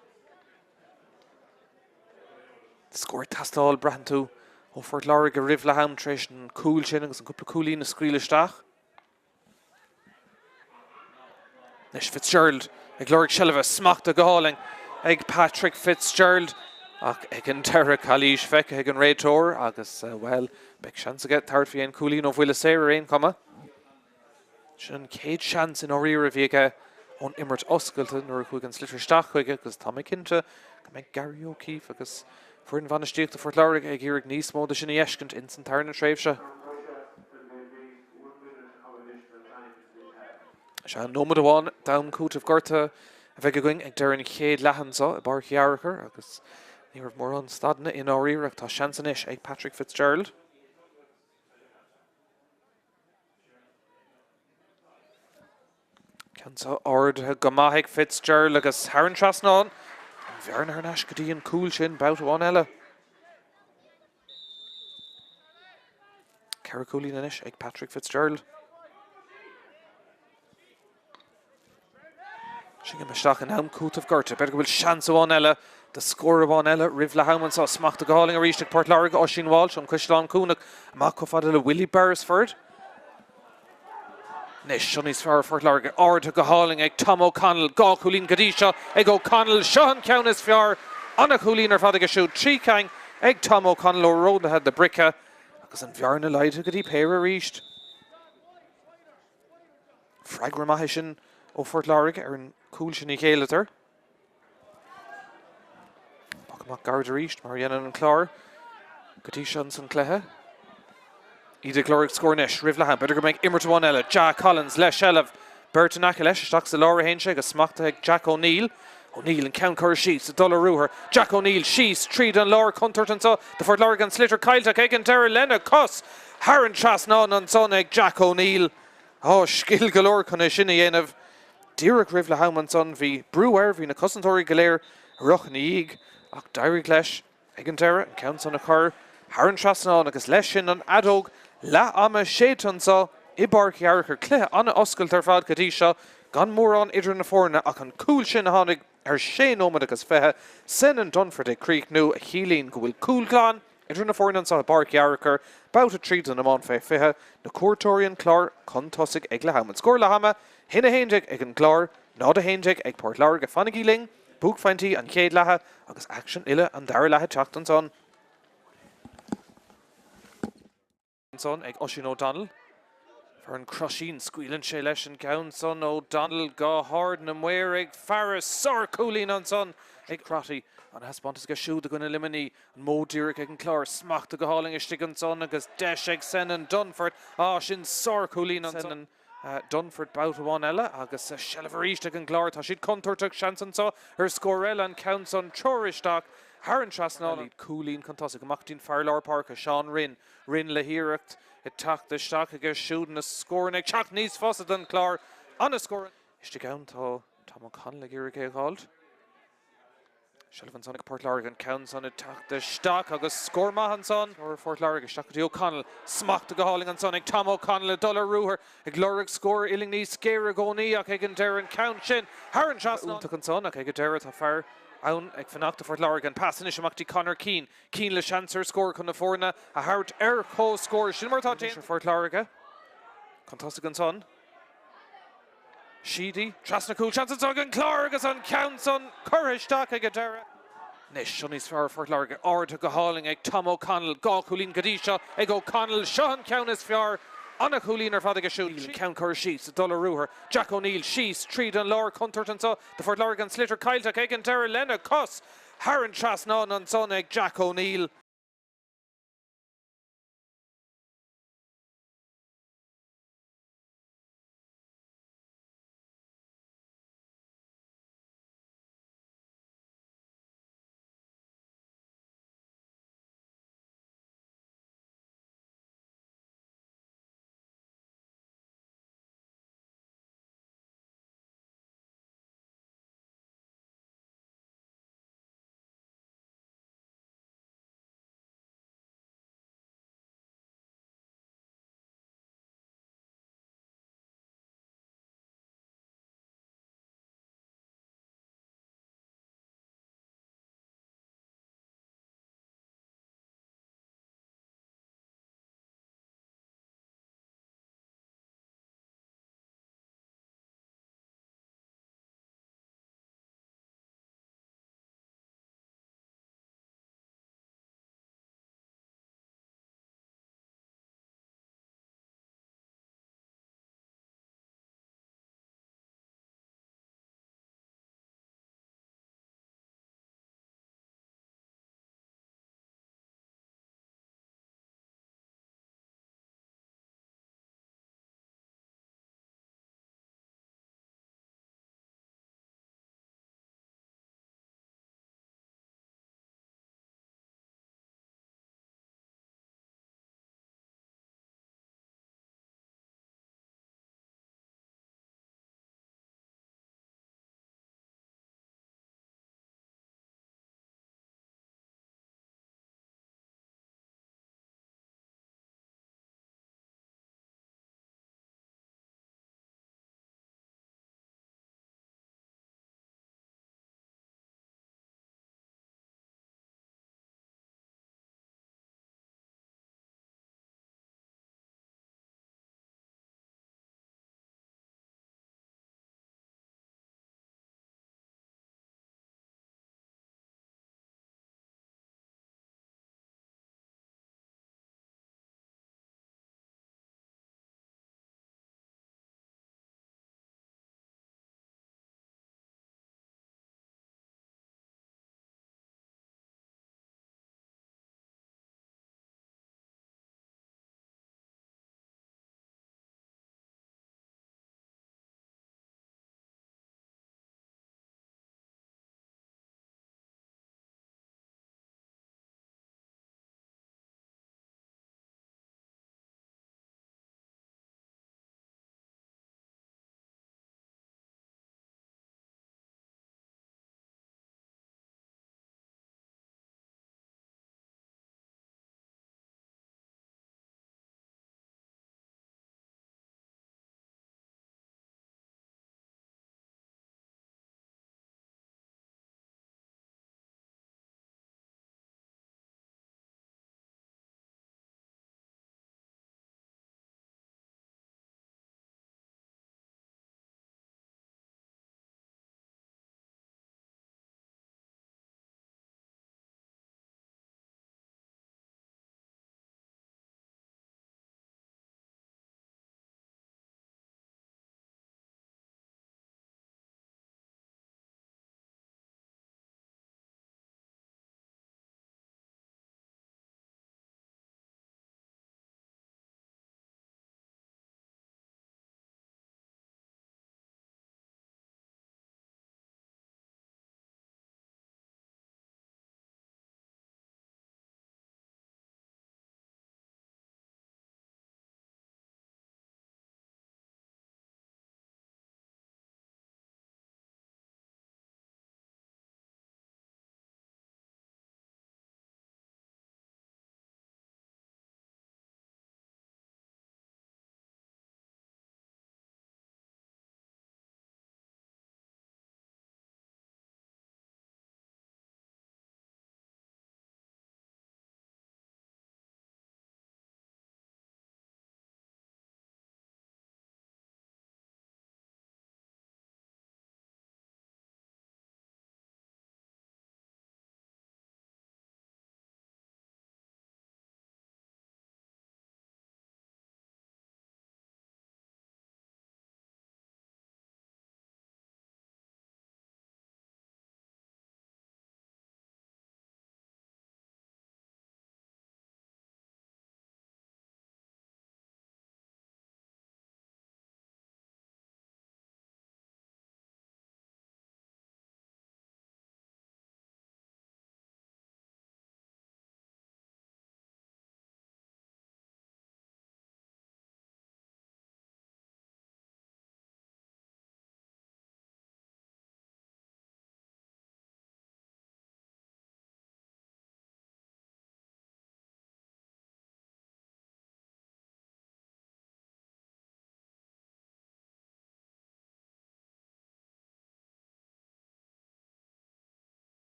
Scór ag teastáil, braitheann tú, ó Phort Láirge roimh leath am tar éis an cúl sin agus an cúpla cúilín a scaoileadh isteach. Anois Fitzgerald ag lorg seilbhe, smachtaithe go hálainn ag Patrick Fitzgerald ach ag an deireadh calaois feicthe ag an réiteoir agus, bhuel, beidh seans aige tabhairt faoi aon chúilín ó bhuille saor ar aon chuma. Sin an chéad seans i ndáiríre a bhí aige ón imirt oscailte nuair a chuaigh an sliotar isteach chuige agus tá mé cinnte go mbeidh Gary O'Keeffe agus foireann bhainistíochta Phort Láirge ag iarraidh níos mó de sin a fheiscint ins an tarna tréimhse. Sea, nóiméad amháin d'am cúitimh gortaithe a bheidh againn ag deireadh an chéad leath anseo i bPáirc Uí Fhearchair agus ní raibh mórán stadanna i ndáiríre ach tá seans anois ag Patrick Fitzgerald. Ceann seo ardaithe go maith ag Fitzgerald agus thar an trasnán. An bhearna thar n-ais go dtí an cúl sin, babhta amháin eile. 4 cúilín anois ag Patrick Fitzgerald. Sinn isteach in am cúitimh gortaithe. B'fhéidir go bhfuil seans amháin eile do scór amháin eile roimh leath am anseo. Smachtaithe go hálainn arís ag Port Láirge, Oisín Walsh ón Caisleán Cuanach amach chomh fada le Willie Beresford. Anois, seo níos fearr Phort Láirge. Ardaithe go hálainn ag Tom O'Connell. 2 chúilín go dtí seo ag O'Connell. Seo an ceann is fearr. Ana-chúilín ar fad aige siúd, 3 cinn ag Tom O'Connell ó ródaithe na brice agus an bhearna laghdaithe go dtí péire arís. Freagra maith é sin ó Phort Láirge ar an gcúl sin a ghéilleadar. Poc amach gairid arís mar a dhéanann an Clár go dtí seo ins an cluiche. Iad ag lorg scór anois roimh leath am. B'fhéidir go mbeidh imirt amháin eile. Ja Collins le seilbh. Beirt in aice leis. Isteach sa lár a théann sé agus smachtaithe ag Jack O'Neill. O'Neill an ceann curtha síos ag dul ar ruathar. Jack O'Neill síos tríd an lár. Contúirt anseo do Phort Láirge an sliotar caillte ach ag an deireadh lena chos thar an trasnán ansan ag Jack O'Neill. Á, scil go leor chun é sin a dhéanamh. Díreach roimh leath am ansan bhí brú air, bhí na cosantóirí go léir ag rith ina dhiaidh ach d'éirigh leis ag an deireadh an ceann san a chur thar an trasnán agus leis sin an fheadóg leath ama séidte anso i bPáirc Uí Fhearchair. Cluiche an-oscailte ar fad go dtí seo, gan mórán idir na foirne ach an cúl sin a tháinig ar sé nóiméad agus 20, Senan Dunford ag críochnú, a chiallaíonn go bhfuil cúl glan idir na foirne anso i bPáirc Uí Fhearchair, babhta 3 den iomáint fé 20, na cuairteoirí an Clár chun tosaigh ag leath ama. An scór leath ama, 1-11 ag an gClár, 0-11 ag Port Láirge. Fanaigí linn, buaicphointí an chéad leatha agus aicsean uile an dara leath ag teacht ansan. Ansan ag Oisín O'Donnell. Fear an Chroisín, scaoileann sé leis an gceann san O'Donnell go hard, na maoir ag faire, sárchúilín ansan ag Crotty. Ana thaispeántas aige siúd i gcoinne Luimnigh, an modh díreach ag an Clár, smachta go hálainn istigh ansan agus deis ag Senan Dunford. Á, sin sárchúilín ansan. Dunford babhta amháin eile agus seilbh arís ag an gClár. Tá siad contúirteach, seans anseo ar scór eile, an ceann san treoir isteach thar an trasnán. Iad cúilín chun tosaigh, amach dtí'n fear lár páirce, Seán Rinn. Rinn le hiarracht ag teacht isteach aige siúd, na scóranna ag teacht níos fusa don Chlár. Ana-scór. Istigh ann tá Tom O'Connell ag iarraidh é a dh'fháilt. Seilbh ansan ag Port Láirge, an ceann san ag teacht isteach agus scór maith ansan. Scór Phort Láirge isteach go dtí O'Connell. Smachta go hálainn ansan ag Tom O'Connell ag dul ar ruathar, ag lorg scór uillinn níos géire i gcónaí ach ag an deireadh an ceann sin thar an trasnán. Iontach ansan ach ag an deireadh tá fear ann ag fanacht do Phort Láirge. An pas anois amach dtí Conor Keane. Keane le seans ar scór chun na foirne a thabhairt ar comhscór. Sin mar atá déanta. Phort Láirge chun tosaigh ansan. Sheedy, trasna cúl, seans anseo ag an Clár agus an ceann san curtha isteach ag an deireadh. Anois, seo níos fearr Phort Láirge, ardaithe go hálainn ag Tom O'Connell, 2 chúilín go dtí seo ag O'Connell, seo an ceann is fearr, ana-chúilín ar fad aige siúd. An ceann curtha síos, ag dul ar ruathar, Jack O'Neill síos tríd an lár, contúirt anseo do Phort Láirge, an sliotar caillte ach ag an deireadh lena chos thar an trasnán ansan ag Jack O'Neill.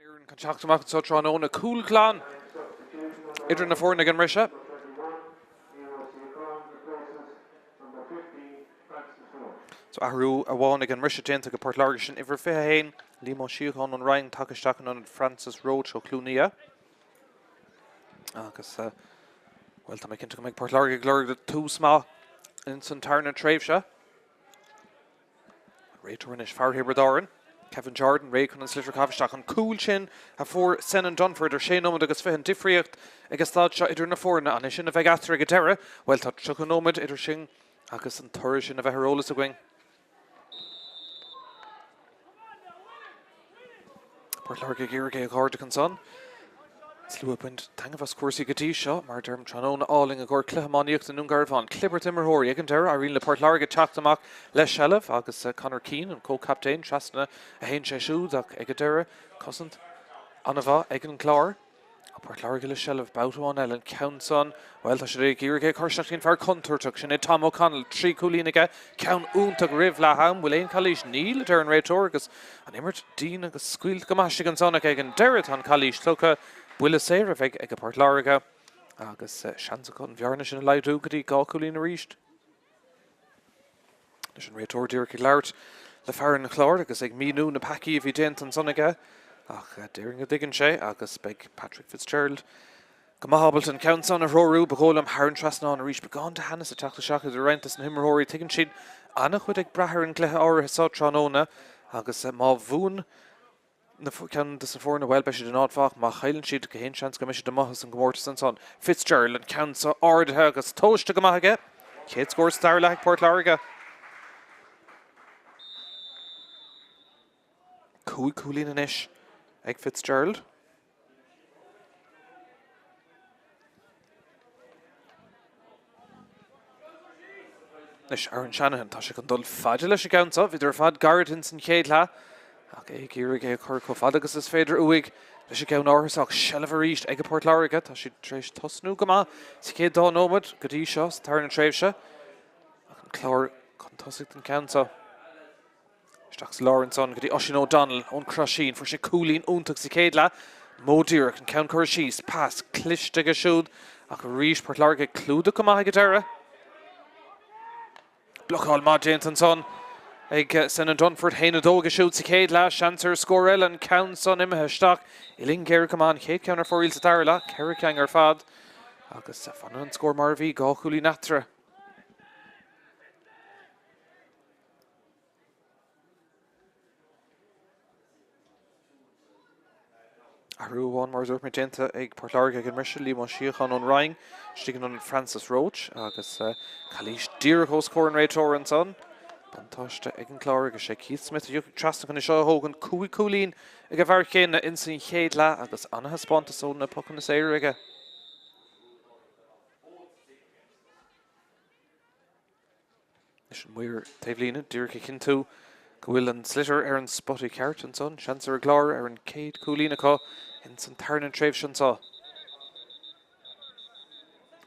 fhoireann chun teacht amach anseo tráthnóna. Cúl glan idir na foirne ag an mbriseadh. So athrú amháin ag an mbriseadh déanta ag Port Láirge sin uimhir 21, Liam Ó Síocháin ón Rinn tagtha isteach in ionad Francis Roche ó Chluain Fhia. Agus bhuel tá mé cinnte go mbeidh Port Láirge ag lorg tús maith ins an tarna tréimhse. Réiteoir anois, fear Thiobraid Árann, Kevin Jordan, réidh chun an sliotar a chaitheamh isteach. An cúl sin a fuair Senan Dunford ar 6 nóiméad agus 20 an difríocht ag an staid seo idir na foirne. An é sin a bheidh eatarthu ag an deireadh? Bhuel, tá 30 nóiméad idir sin agus an toradh sin a bheith ar eolas againn. Port Láirge ag iarraidh é a dh'ardú ansan. Slua ag baint taitneamh as cúrsaí go dtí seo, mar a deirim, tráthnóna álainn i gcomhair cluiche iománaíochta i nDún Garbhán. Clibirt imreoirí ag an deireadh, éiríonn le Port Láirge teacht amach le seilbh agus Conor Keane, an comhchaptaen, trasna a théann sé siúd ach ag an deireadh, cosaint an-mhaith ag an gClár. Port Láirge le seilbh babhta amháin eile, an ceann san, bhuel, tá siad ag iarraidh é a chur isteach chuig an fear contúirteach, sin é Tom O'Connell, 3 chúilín aige, ceann iontach roimh leath am, bhfuil aon chalaois? Níl, a deir an réiteoir agus an imirt dian agus scaoilte go maith istigh ansan ach ag an deireadh tá an chalaois tugtha, buille saor a bheidh ag Port Láirge agus seans acu an bhearna sin a laghdú go dtí 2 chúilín arís. Anois an réiteoir díreach ag labhairt le fear an Chláir agus ag míniú na peacaí a bhí déanta ansan aige ach déarfainn go dtuigeann sé agus beidh Patrick Fitzgerald go maith ábalta an ceann san a threorú, ba dhóigh liom, thar an trasnán arís. Beagán de theannas ag teacht isteach idir roinnt des na himreoirí. Tuigeann siad an-chuid ag brath ar an gcluiche áirithe seo tráthnóna agus má bhuann na ceann de na foirne, bhuel, beidh siad in áit mhaith. Má chailleann siad, gach aon seans go mbeidh siad amuigh as an gcomórtas ansan. Fitzgerald, an ceann seo ardaithe agus tomhaiste go maith aige. Chéad scór sa dara leath ag Port Láirge. 5 cúilín anois ag Fitzgerald. Anois Aaron Shanahan, tá sé chun dul fada leis an gceann seo. Bhíodar ar fad gairid ins an chéad leath ach é ag iarraidh é a chur chomh fada agus is féidir uaidh leis an gceann áirithe seo. Ach seilbh arís ag Port Láirge. Tá siad tar éis tosnú go maith sa chéad dá nóiméad go dtí seo sa tarna tréimhse. Ach an Clár chun tosaigh don cheann seo. Isteach sa lár ansan go dtí Oisín O'Donnell ón Chroisín. Fuair sé cúilín iontach sa chéad leath. Modh díreach, an ceann curtha síos, pas cliste aige siúd ach arís Port Láirge ag clúdach go maith ag an deireadh. Blocáil maith déanta ansan ag Senan Dunford. 1-2 aige siúd sa chéad leath. Seans ar scór eile, an ceann san imithe isteach. Uillinn géar go maith an chéad ceann ar fóraoil sa dara leath. Ceithre cheann ar fad agus fanann an scór mar a bhí, 2 chúilín eatarthu. Athrú amháin, mar a dúirt mé, déanta ag Port Láirge ag an mbriseadh, Liam Ó Síocháin ón Rinn istigh in ionad Francis Roche agus calaois díreach os comhair an réiteora ansan. Buntáiste ag an gClár agus sé Keith Smith a thiocfaidh trasna chun é seo a thógaint. 5 cúilín ag an bhfear chéanna ins an chéad leath agus an-thaispeántas ó na pocanna saora aige. Anois an maor taobhlíne díreach ag cinntiú go bhfuil an sliotar ar an spota ceart ansan. Seans ar an gClár ar an chéad chúilín acu ins an tarna tréimhse anseo.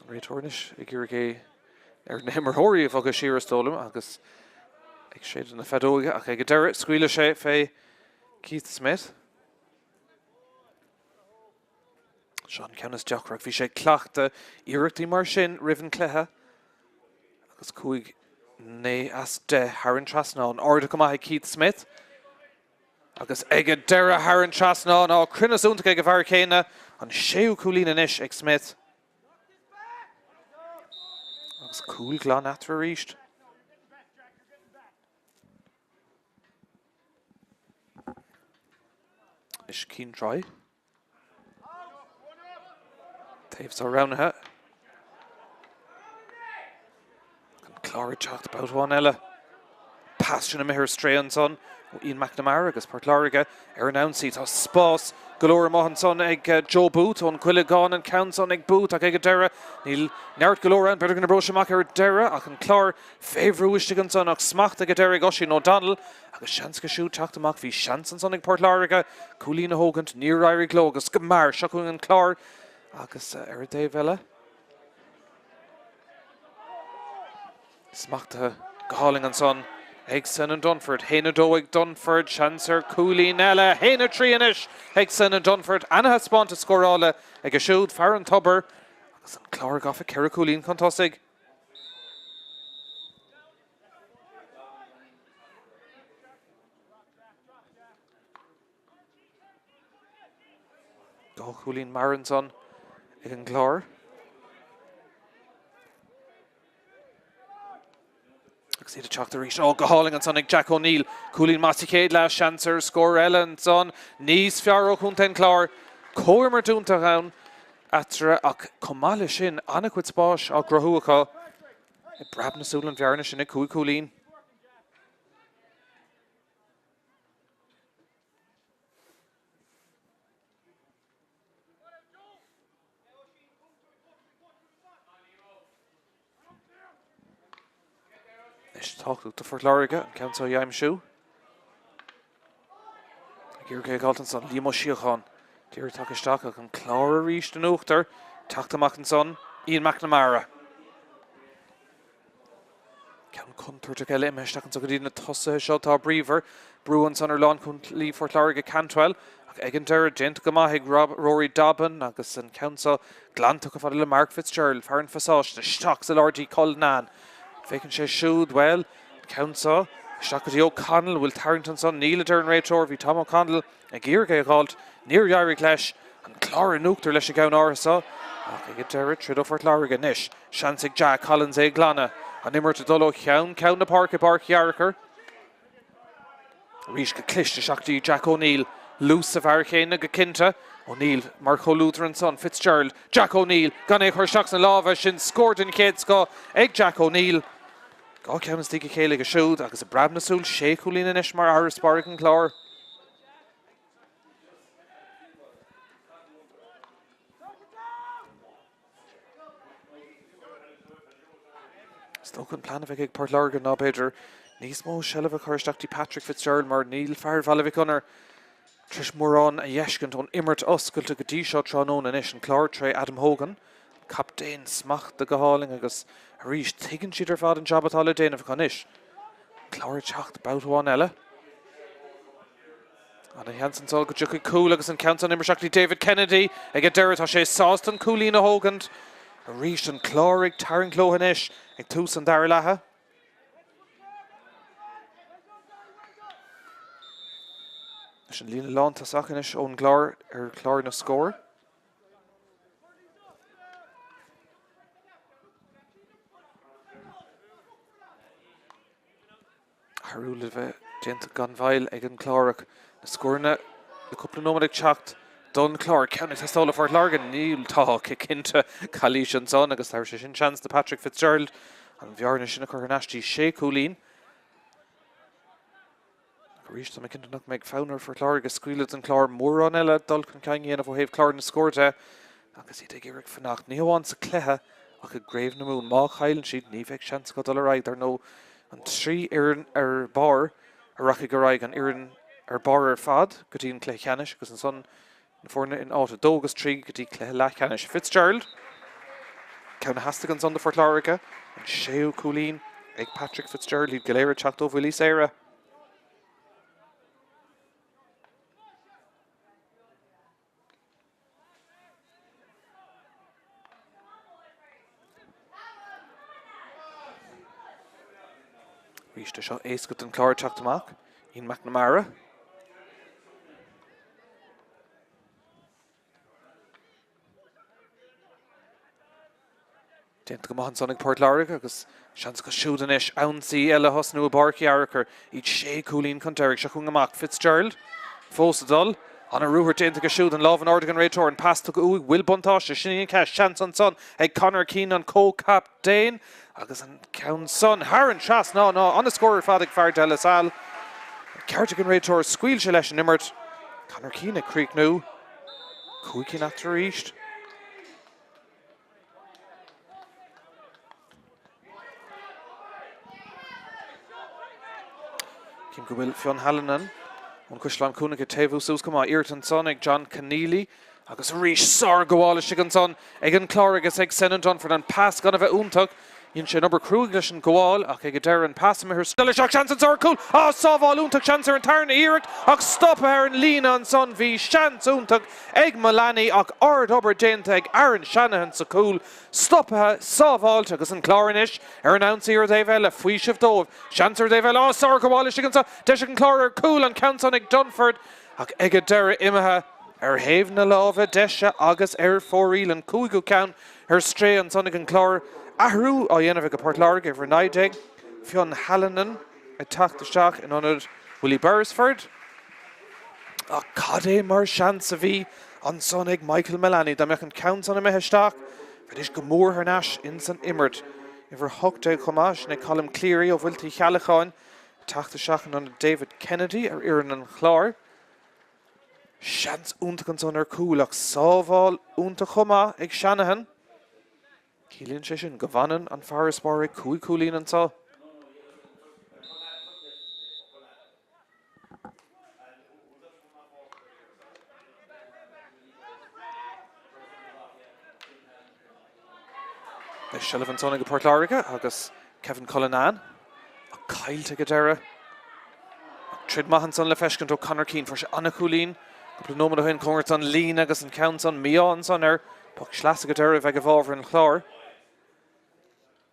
An réiteoir anois ag iarraidh é ar na himreoirí a bhogadh siar is dóigh liom agus ag séideadh na feadóige ach ag an deireadh scaoilfidh sé fé Keith Smith. Seo an ceann is deacra ach bhí sé ag cleachtadh iarrachtaí mar sin roimh an cluiche agus 5 9 as 10 thar an trasnán. Ardaithe go maith ag Keith Smith agus ag an deireadh thar an trasnán. Á, cruinneas iontach ag an bhfear céanna. An séú cúilín anois ag Smith. Agus cúl glan eatarthu arís. Anois Cian Troy. Taobh seo roghnaithe. An Clár ag teacht babhta amháin eile. Pas sin imithe ar strae ansan ó Ian McNamara agus Port Láirge ar an ionsaí. Tá spás go leor amuigh ansan ag Joe Booth ón gCuileagán an ceann san ag Booth ach ag an deireadh níl neart go leor ann. B'fhéidir go n-oibreoidh sé amach ar deireadh ach an Clár fé bhrú istigh ansan ach smacht ag an deireadh ag Oisín O'Donnell Agus seans acu siúd teacht amach, bhí seans ansan ag Port Láirge cúilín a thógaint, níor éirigh leo agus go mear, seo chugainn an Clár agus ar an dtaobh eile, smachtaithe go hálainn ansan ag Senan Dunford. 1-2 ag Dunford, seans ar chúilín eile. 1-3 anois ag Senan Dunford. Ana-thaispeántas scórála aige siúd, fear an Tobair, agus an Clár gafa ceithre chúilín chun tosaigh. Dá chúilín mear ansan ag an gClár. Agus iad ag teacht arís. Ó, go hálainn ansan ag Jack O'Neill. Cúilín maith sa chéad leath, seans ar scór eile ansan. Níos fearr ó chontae an Chláir. Comhimirt iontach ann eatarthu ach chomh maith leis sin, an-chuid spáis á gcruthú acu. Ag preab na súl an bhearna sin ag cúig chúilín. Anois tábhachtach do Phort Láirge an ceann seo a aimsiú. Ag iarraidh é a dh'fháilt ansan, Liam Ó Síocháin. D'iarraidh teacht isteach ach an Clár arís in uachtar. Teacht amach ansan, Ian McNamara. Ceann contúirteach eile imithe isteach anso go dtí na tosaithe seo atá bríomhar. Brú ansan ar lánchúlaí Phort Láirge, Cantwell, ach ag an deireadh déanta go maith ag Rory Dobbin agus an ceann seo glan tugtha fada le Mark Fitzgerald, fear an phasáiste, isteach sa lár dtí Cullinane. Féachann sé siúd, bhuel, an ceann seo isteach go dtí O'Connell, bhfuil tarraingt ansan? Níl, a deir an réiteoir. Bhí Tom O'Connell Ag iarraidh é a dh'fháilt, níor éirigh leis. An Clár in uachtar leis an gceann áirithe seo, ach ag an deireadh, troid ó Phort Láirge anois. Seans ag Jack Collins é a ghlanadh. An imirt ag dul ó cheann ceann na páirce i bPáirc Uí Fhearchair. Arís go cliste isteach dtí Jack O'Neill. Luas sa bhfear chéanna go cinnte. O'Neill mar chomhluadar ansan. Fitzgerald. Jack O'Neill gan é a chur isteach sna lámha. Sin scór den chéad scoth ag Jack O'Neill. Dhá cheann as díg a chéile aige siúd agus ag preab na súl sé chúilín anois mar fharasbarr ag an gClár. Is dócha an plean a bheidh ag Port Láirge ná b'fhéidir níos mó seilbh a chur isteach dtí Patrick Fitzgerald mar níl fear Bhaile Mhic Gonair tar éis mórán a fheiscint ón imirt oscailte go dtí seo tráthnóna anois. An Clár tré Adam Hogan, an captaen smachta go hálainn agus arís tuigeann siad ar fad an jab atá le déanamh acu anois. An Clár ag teacht babhta amháin eile. Ana sheans anso go dtiocfaidh cúl agus an ceann san imithe isteach dtí David Kennedy ag an deireadh. Tá sé sásta an cúilín a thógaint. Arís an Clár ag tarraingt leo anois ag tús an dara leatha. Leis an líne lántosach anois ón gClár ar chlár na scór. Athrú le bheith déanta gan mhoill ag an gClár ach na scóranna le cúpla nóiméad ag teacht don Chlár. Ceann ag teastáil ó Phort Láirge. Níl, tá cinnte calaois ansan agus tabharfaidh sé sin seans do Patrick Fitzgerald an bhearna sin a chur thar n-ais dtí sé chúilín. Ach arís, tá mé cinnte nach mbeidh fonn ar Phort Láirge scaoileadh den Chlár mórán eile dul chun cinn a dhéanamh ó thaobh chlár na scór de agus iad ag iarraidh fanacht, ní hamháin sa chluiche ach i gCraobh na Mumhan. Má chailleann siad, ní bheidh seans acu dul ar aghaidh, dar ndóigh, an trí fhoireann ar barr a rachaidh ar aghaidh, an fhoireann ar barr ar fad go dtí an cluiche ceannais agus ansan na foirne in áit 2 agus 3 go dtí cluiche leathcheannais. Fitzgerald, ceann a theastaigh ansan do Phort Láirge, an séú cúilín ag Patrick Fitzgerald, iad go léir ag teacht ó bhuillí saora. Arís é seo éasca don Chlár teacht amach. Ian McNamara. Déanta go maith ansan ag Port Láirge agus seans acu siúd anois ionsaí eile a thosnú i bPáirc Uí Fhearchair. Iad sé cúilín chun deiridh. Seo chugainn amach Fitzgerald fós ag dul. Ana-ruathar déanta aige siúd, an lámh in airde ag an réiteoir, an pas tugtha uaidh, bhfuil buntáiste, sin í an cheist, seans ansan ag Conor Keane an comhchaptaen agus an ceann san thar an trasnán, ana-scór ar fad ag fear De La Salle. An ceart ag an réiteoir, scaoil sé leis an imirt. Conor Keane ag críochnú. Cúig cinn eatarthu arís. Cím go bhfuil Fionn Hallinan ón Chaisleán Cuanach ag taobhú suas go maith. Iarracht ansan ag John Conneely agus arís sárghabháil istigh ansan ag an Clár agus ag Senan Dunford. An pas gan a bheith iontach. Dhein sé an obair cruaidh leis an gabháil ach ag an deireadh an pas imithe ar strae. Isteach seans anso ar cúl! Á, sábháil iontach, seans ar an tarna iarracht ach stoptha ar an líne ansan. Bhí seans iontach ag Mullaney ach ard-obair déanta ag Aaron Shanahan sa chúl. Stoptha, sábháilte agus an Clár anois ar an ionsaí ar an dtaobh eile. Faoiseamh dóibh. Seans ar an dtaobh eile. Á, sár-ghabháil istigh anso. Deis ag an Clár ar cúl, an ceann san ag Dunford ach ag an deireadh imithe ar thaobh na láimhe deise agus ar fóraoil. An cúigiú ceann ar strae ansan ag an gClár. Athrú á dhéanamh ag Port Láirge, uimhir 19, Fionn Hallinan ag teacht isteach in ionad Willie Beresford. Ach cad é mar seans a bhí ansan ag Michael Mullaney. Dá mbeadh an ceann san imithe isteach, bheidís go mór thar n-ais ins an imirt. Uimhir 18 chomh maith, sin é Colm Cleary ó Mhuilte Uí Cheallacháin ag teacht isteach in ionad David Kennedy ar fhoireann an Chláir. Seans iontach ansan ar chúl ach sábháil iontach chomh maith ag Shanahan. Ciallaíonn sé sin go bhfanann an farasbarr ag 5 chúilín anseo. Beidh seilbh ansan ag Port Láirge agus Kevin Cullinane ach caillte ag an deireadh. Troid maith ansan le feiscint ó Conor Keane. Fuair sé an-chúilín cúpla nóiméad ó shin cóngarach don líne agus an ceann san mí-ádh ansan air. Poc sleasa ag an deireadh a bheidh i bhfabhar an Chláir.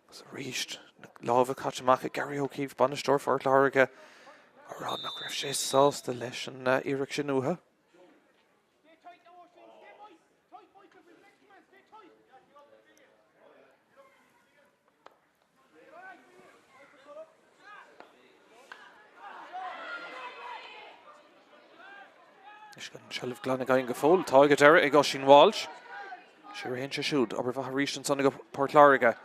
Agus arís na lámha caite amach ag Gary O'Keeffe, bainisteoir Phort Láirge, á rá nach raibh sé sásta leis an iarracht sin uathu. Anois gan an tseilbh glan againn go fóill. Tá ag an deireadh ag Oisín Walsh. Siar a théann sé siúd. Obair mhaith arís ansan ag Port Láirge.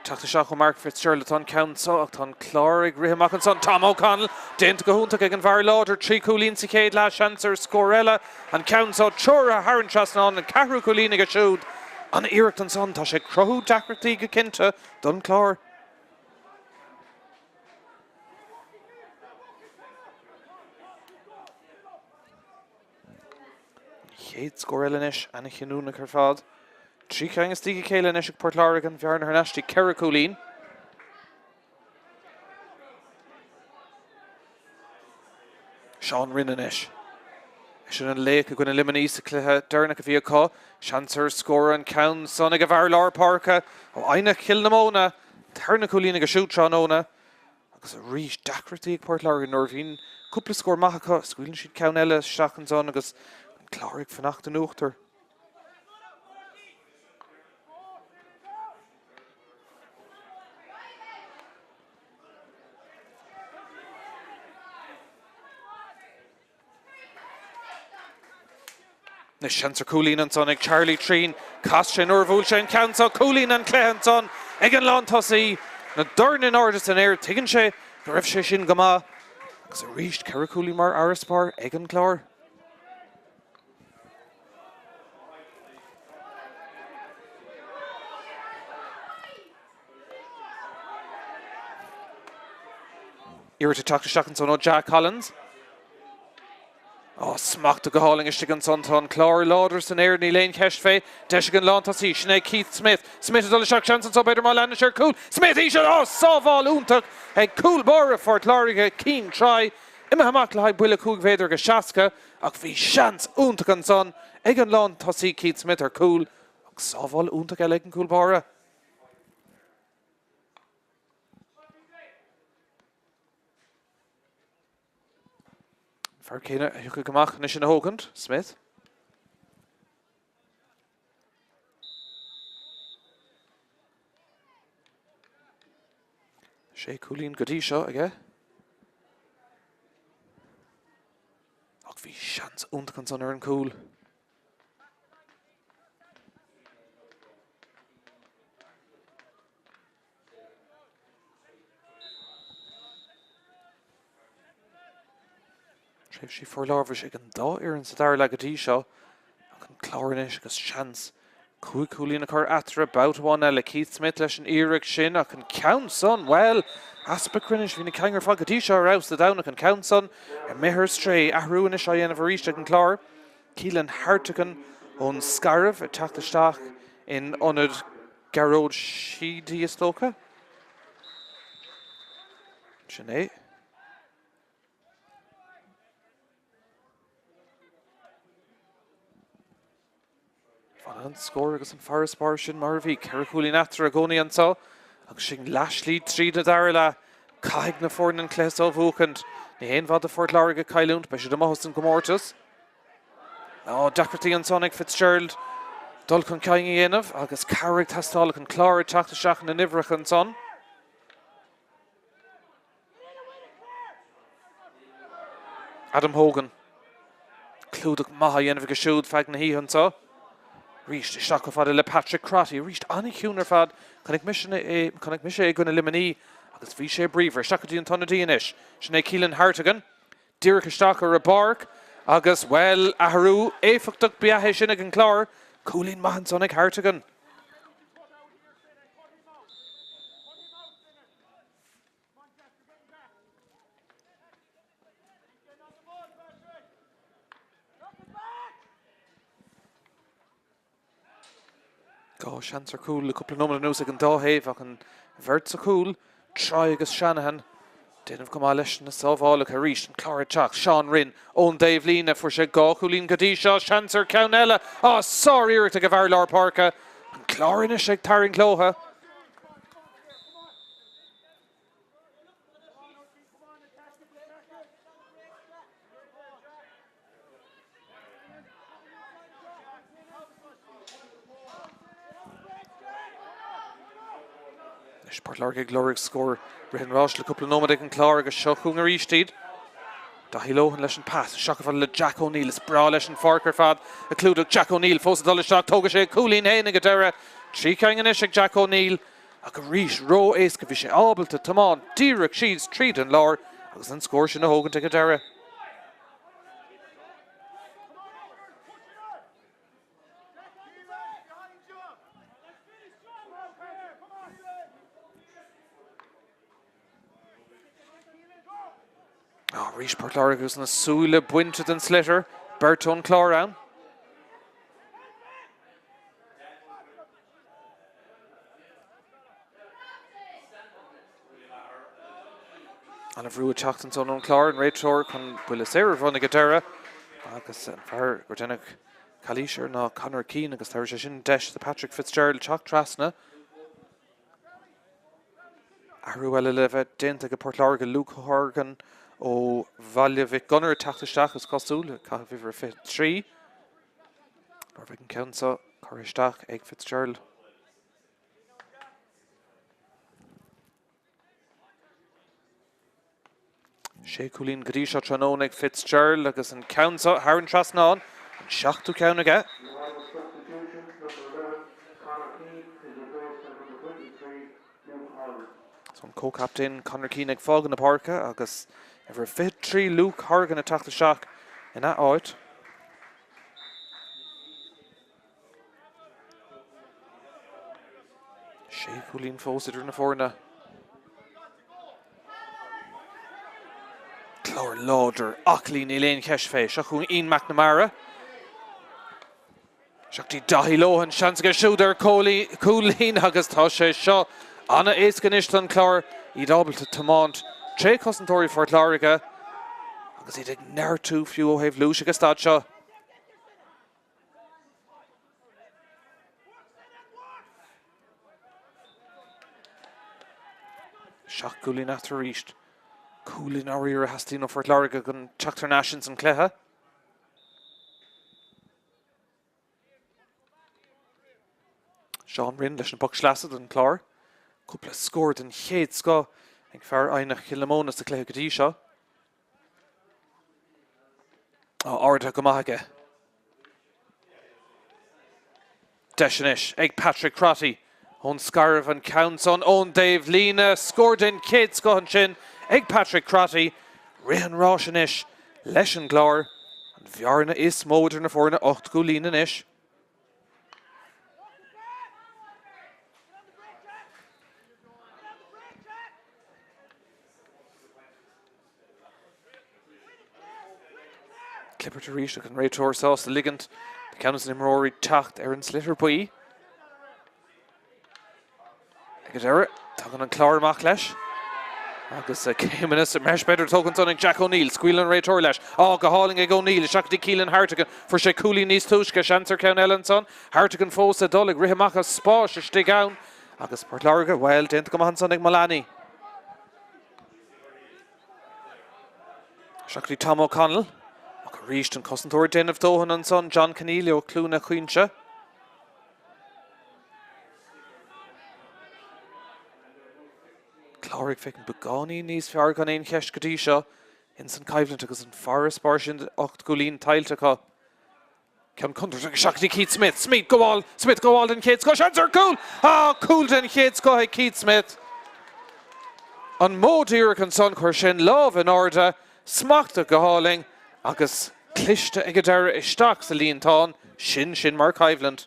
Teacht isteach ó Mark Fitzgerald atá an ceann seo ach tá an Clár ag rith amach ansan. Tom O'Connell déanta go hiontach ag an bhfear láidir. 3 chúilín sa chéad leath, seans ar scór eile. An ceann seo treoraithe thar an trasnán, an ceathrú cúilín aige siúd. An-iarracht ansan. Tá sé ag cruthú deacrachtaí go cinnte don Chlár. An chéad scór eile anois, an-chinniúnach ar fad. 3 cheann as a chéile anois ag Port Láirge, an bhearna thar n-ais dtí 4 cúilín. Seán Rynne anois. Eisean an laoch i gcoinne Luimnigh sa chluiche deireanach a bhí acu. Seans ar scór an ceann san ag an bhfear lár páirce ó Eidhneach Chill na Móna. Tarna cúilín aige siúd tráthnóna. Agus arís deacrachtaí ag Port Láirge nuair a bhíonn cúpla scór maith acu, scaoileann siad ceann eile isteach ansan agus an Clár ag fanacht in uachtar. Anois seans ar chúilín ansan ag Charlie Treen. Chas sé nuair a bhuail sé an ceann seo. Cúilín an chluiche ansan ag an lántosaí. Na doirn in airde san aer. Tuigeann sé go raibh sé sin go maith. Agus arís 4 chúilín mar fharasbarr ag an gClár. Iarracht ag teacht isteach ansan ó Jack Collins. Á, smachta go hálainn istigh ansan. Tá an Clár láidir san aer, níl aon cheist fé. Deis ag an lántosaí, sin é Keith Smith. Smith ag dul isteach, seans anso b'fhéidir má leanann sé ar cúl. Smith íseal! Á, sábháil iontach ag cúl báire Phort Láirge, Cian Troy. Imithe amach le haghaidh buille 5 mhéadar agus 60 ach bhí seans iontach ansan ag an lántosaí Keith Smith ar cúl ach sábháil iontach eile ag an gcúl báire. An fear céanna a thiocfaidh amach anois ina thógaint, Smith. Sé cúilín go dtí seo aige. Ach bhí seans iontach ansan ar an gcúl. Tréimhsí forlámhais ag an dá fhoireann sa dara leath go dtí seo ach an Clár anois agus seans 5 chúilín a chur eatarthu babhta amháin eile. Keith Smith leis an iarracht sin ach an ceann san, bhuel, easpa cruinnis, bhí na ceangail ar fad go dtí seo ar fheabhas Dé Domhnaigh, an ceann san imithe ar strae. Athrú anois á dhéanamh arís ag an gClár. Keelan Hartigan ón Scairbh ag teacht isteach in ionad Gearóid Sheedy, is dócha. Sin é. Fanann an scór agus an farasbarr sin mar a bhí. 4 chúilín eatarthu i gcónaí anseo agus sinn leathshlí tríd an dara leath. Caithfidh na foirne an cluiche seo a bhuachaint. Ní haon mhaith do Phort Láirge cailliúint, beidh siad amuigh as an gcomórtas. Á, deacrachtaí ansan ag Fitzgerald dul chun cinn a dhéanamh agus cabhair ag teastáil ag an Clár ag teacht isteach ina n-uimhreacha ansan. Adam Hogan. Clúdach maith á dhéanamh aige siúd feadh na hoíche anseo. Arís isteach chomh fada le Patrick Crotty. Arís an-chiúin ar fad. Chonaic mise é, chonaic mise é i gcoinne Luimnigh agus bhí sé bríomhar. Isteach go dtí an t-ionadaí anois. Sin é Keelan Hartigan. Díreach isteach ar an bpáirc agus, bhuel, athrú éifeachtach ba ea é sin ag an Clár. Cúilín maith ansan ag Hartigan. Dá sheans ar chúl le cúpla nóiméad anuas ag an dá thaobh ach an bheirt sa chúl, Troy agus Shanahan, déanamh go maith leis na sábhálacha arís. An Clár ag teacht, Seán Rinn ón dtaobhlíne, fuair sé dhá chúilín go dtí seo, seans ar cheann eile, á, sár-iarracht ag an bhfear lár páirce. An Clár anois ag tarraingt leotha. Anois Port Láirge ag lorg scór rith an ráis le cúpla nóiméad ag an Clár agus seo chugainn arís iad. Daithí Lohan leis an pas, isteach chomh fada le Jack O'Neill. Is breá leis an pháirc ar fad a chlúdach. Jack O'Neill fós ag dul isteach, tógfaidh sé a chúilín féin ag an deireadh. 3 cinn anois ag Jack O'Neill ach arís ró-éasca bhí sé ábalta tiomáint díreach síos tríd an lár agus an scór sin a thógaint ag an deireadh. Arís Port Láirge agus na súile bainte den sliotar, beirt ón Chlár ann. An-bhrú ag teacht ansan ón Chlár, an réiteoir chun buille saor a bhronnadh ag an deireadh agus an fear gur deineadh calaois air ná Conor Keane agus tabharfaidh sé sin deis do Patrick Fitzgerald teacht trasna. Athrú eile le bheith déanta ag Port Láirge, Luke Horgan ó Bhaile Mhic Gonair ag teacht isteach is cosúil, ag caitheamh uimhir a 23. Nuair a bheidh an ceann seo curtha isteach ag Fitzgerald. Sé chúilín go dtí seo tráthnóna ag Fitzgerald agus an ceann seo thar an trasnán, an seachtú ceann aige. So an comhchaptaen Conor Keane ag fágáil na páirce agus uimhir 23 Luke Horgan ag teacht isteach ina áit. Sé chúilín fós idir na foirne. Clár láidir, aclaí, níl aon cheist fé. Seo chugainn Ian McNamara. Seo go dtí Daithí Lohan, seans aige siúd ar chúilín agus tá sé seo an-éasca anois don Chlár, iad ábalta tiomáint tré chosantóirí Phort Láirge agus iad ag neartú fiú ó thaobh luais ag an staid seo. Seacht gcúilín eatarthu arís. Cúl i ndáiríre a theastaíonn ó Phort Láirge chun teacht thar n-ais ins an cluiche. Seán Rinn leis an bpoc sleasa don Chlár. Cúpla scór den chéad scoth ag fear Eidhneach Chill na Móna sa chluiche go dtí seo. Ardaithe go maith aige. Deis anois ag Patrick Crotty ón scairbh an ceann san ón dtaobh líne. Scór den chéad scoth ansin ag Patrick Crotty. Rith an ráis anois leis an gClár. An bhearna is mó idir na foirne, 8 gcúilín anois. Clibirt arís ach an réiteoir sásta ligint do cheann de na himreoirí teacht ar an sliotar buí. Ag an deireadh, tagann an Clár amach leis. Agus céimeanna sa mbreis b'fhéidir tógtha ansan ag Jack O'Neill. Scaoileann an réiteoir leis. Á, go hálainn ag O'Neill. Isteach go dtí Keelan Hartigan. Fuair sé cúilín níos túisce. Seans ar cheann eile ansan. Hartigan fós ag dul, ag rith amach as spáis istigh ann. Agus Port Láirge, bhuel, déanta go maith ansan ag Mullaney. Isteach go dtí Tom O'Connell. Ach arís an cosantóir ag déanamh dóthain ansan, John Conneely ó Chluain a' Chaointe. Clár ag féachaint beagáinín níos fearr gan aon cheist go dtí seo ins an choimhlint agus an farasbarr sin 8 gcúilín tuillte acu. Ceann contúirteach isteach go dtí Keith Smith. Smith gabháil, Smith gabháil den chéad scoth, seans ar chúl! Ah, cúl den chéad scoth ag Keith Smith. An modh díreach ansan, chuir sé an lámh in airde, smachtaithe go hálainn agus cliste ag an deireadh isteach sa líontán, sin sin mar choimhlint.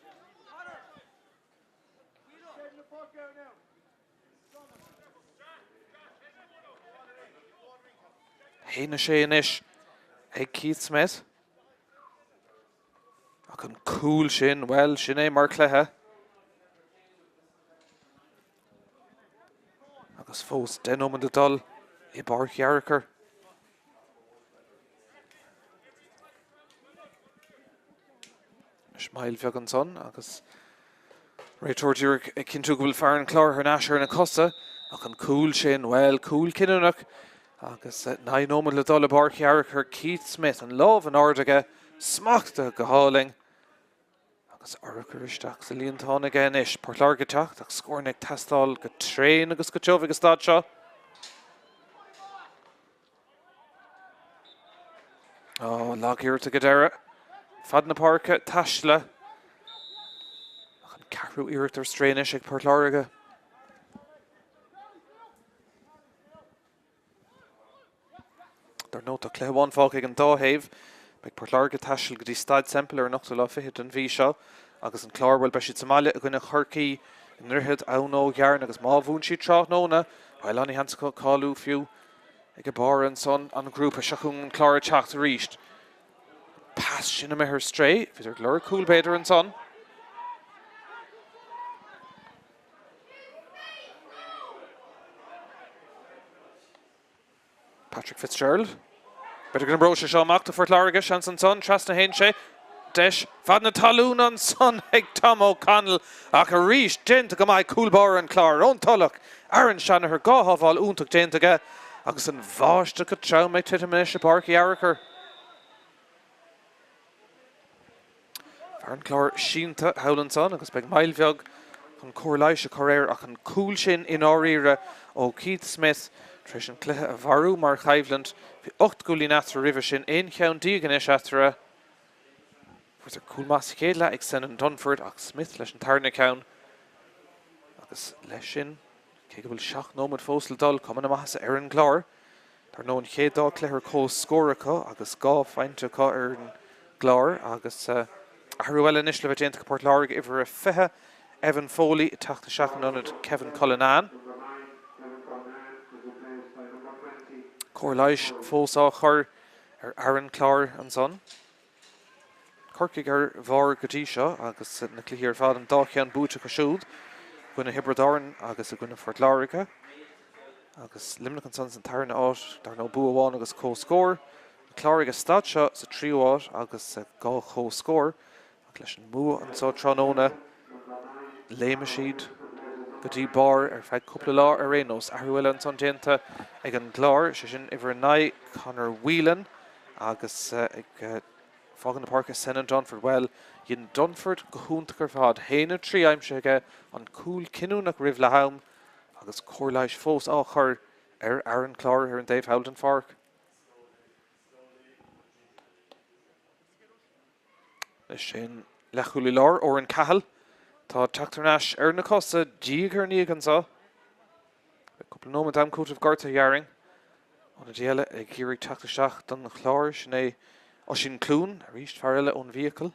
1-6 anois ag Keith Smith. Ach an cúl sin, bhuel, sin é mar chluiche. Agus fós 10 nóiméad le dul i bPáirc Fhearchair. Anois moill bheag ansan agus réiteoir díreach ag cinntiú go bhfuil fear an Chláir thar n-ais ar na cosa ach an cúl sin, bhuel, cúl cinniúnach agus 9 nóiméad le dul i bPáirc Fhearchair, Keith Smith, an lámh in airde aige, smachtaithe go hálainn agus urchar isteach sa líontán aige anois. Port Láirge ag teacht ach scóranna ag teastáil go tréan agus go tiubh ag an staid seo. Ó, lag-iarracht ag an deireadh. Fad na páirce, taisle. Ach an ceathrú iarracht ar strae anois ag Port Láirge. Dar ndóigh, tá cluiche amháin fágtha ag an dá thaobh. Beidh Port Láirge ag taisteal go dtí Staid Semple ar an ochtú lá fichead den mhí seo agus an Clár, bhuel, beidh siad sa mbaile i gcoinne Chorcaí i nDroichead Abhann Ó gCearna agus má bhuann siad tráthnóna, bhuel, an-sheans acu cáiliú fiú Ag barr ansan an ghrúpa seo chugainn an Clár ag teacht arís. Pas sin imithe ar strae. Bhíodar ag lorg cúl b'fhéidir ansan. Patrick Fitzgerald. B'fhéidir go n-oibreoidh sé seo amach do Phort Láirge. Seans ansan, trasna théann sé. Deis fad na talún ansan ag Tom O'Connell ach arís déanta go maith ag cúl báire an Chláir ón Tulach, Aaron Shanagher, 2 shábháil iontach déanta aige agus an bháisteach go trom ag titim anois i bPáirc Uí Fhearchair. Fear an Chláir sínte thall ansan agus beidh moill bheag chun cóir leighis a chur air ach an cúl sin i ndáiríre ó Keith Smith tar éis an cluiche a mharú mar choimhlint. Bhí 8 gcúilín eatarthu roimhe sin, 11 cheann anois eatarthu. Fuair cúl maith sa chéad leath ag Senan Dunford ach Smith leis an tarna ceann agus leis sin, cé go bhfuil 7 nóiméad fós le dul, cuma na maitheasa ar an gClár. Dar ndóigh an chéad dá chluiche ar comhscór acu agus 2 phointe acu ar an gClár agus athrú eile anois le bheith déanta ag Port Láirge, uimhir a 20, Evan Foley ag teacht isteach in ionad Kevin Cullinane. Cóir leighis fós á chur ar fhear an Chláir ansan. Corcaigh ar bharr go dtí seo agus na cluichí ar fad, an dá cheann buaite acu siúd, i gcoinne Thiobraid Árann agus i gcoinne Phort Láirge. Agus Luimneach ansan san tarna áit, dar ndóigh bua amháin agus comhscór. An Clár ag an staid seo sa tríú háit agus 2 chomhscór. Ach leis an mbua anseo tráthnóna, léimfidh siad go dtí barr ar feadh cúpla lá ar aon nós. Athrú eile ansan déanta ag an gClár, sé sin uimhir 9, Conor Whelan. Agus ag fágáil na páirce Senan Dunford, bhuel, dhein Dunford go hiontach ar fad. 1-3 aimsithe aige, an cúl cinniúnach roimh leath am agus cóir leighis fós á chur ar fhear an Chláir ar an dtaobh thall den pháirc. Leis sin, leathchúlaí láir, Odhrán Cahill, atá ag teacht thar n-ais ar na cosa diaidh ar ndiaidh anseo. Beidh cúpla nóiméad am cúitimh gortaithe déarfainn. Ionadaí eile ag iarraidh teacht isteach don Chlár, sin é Oisín Clune, arís fear eile ón bhFiacail.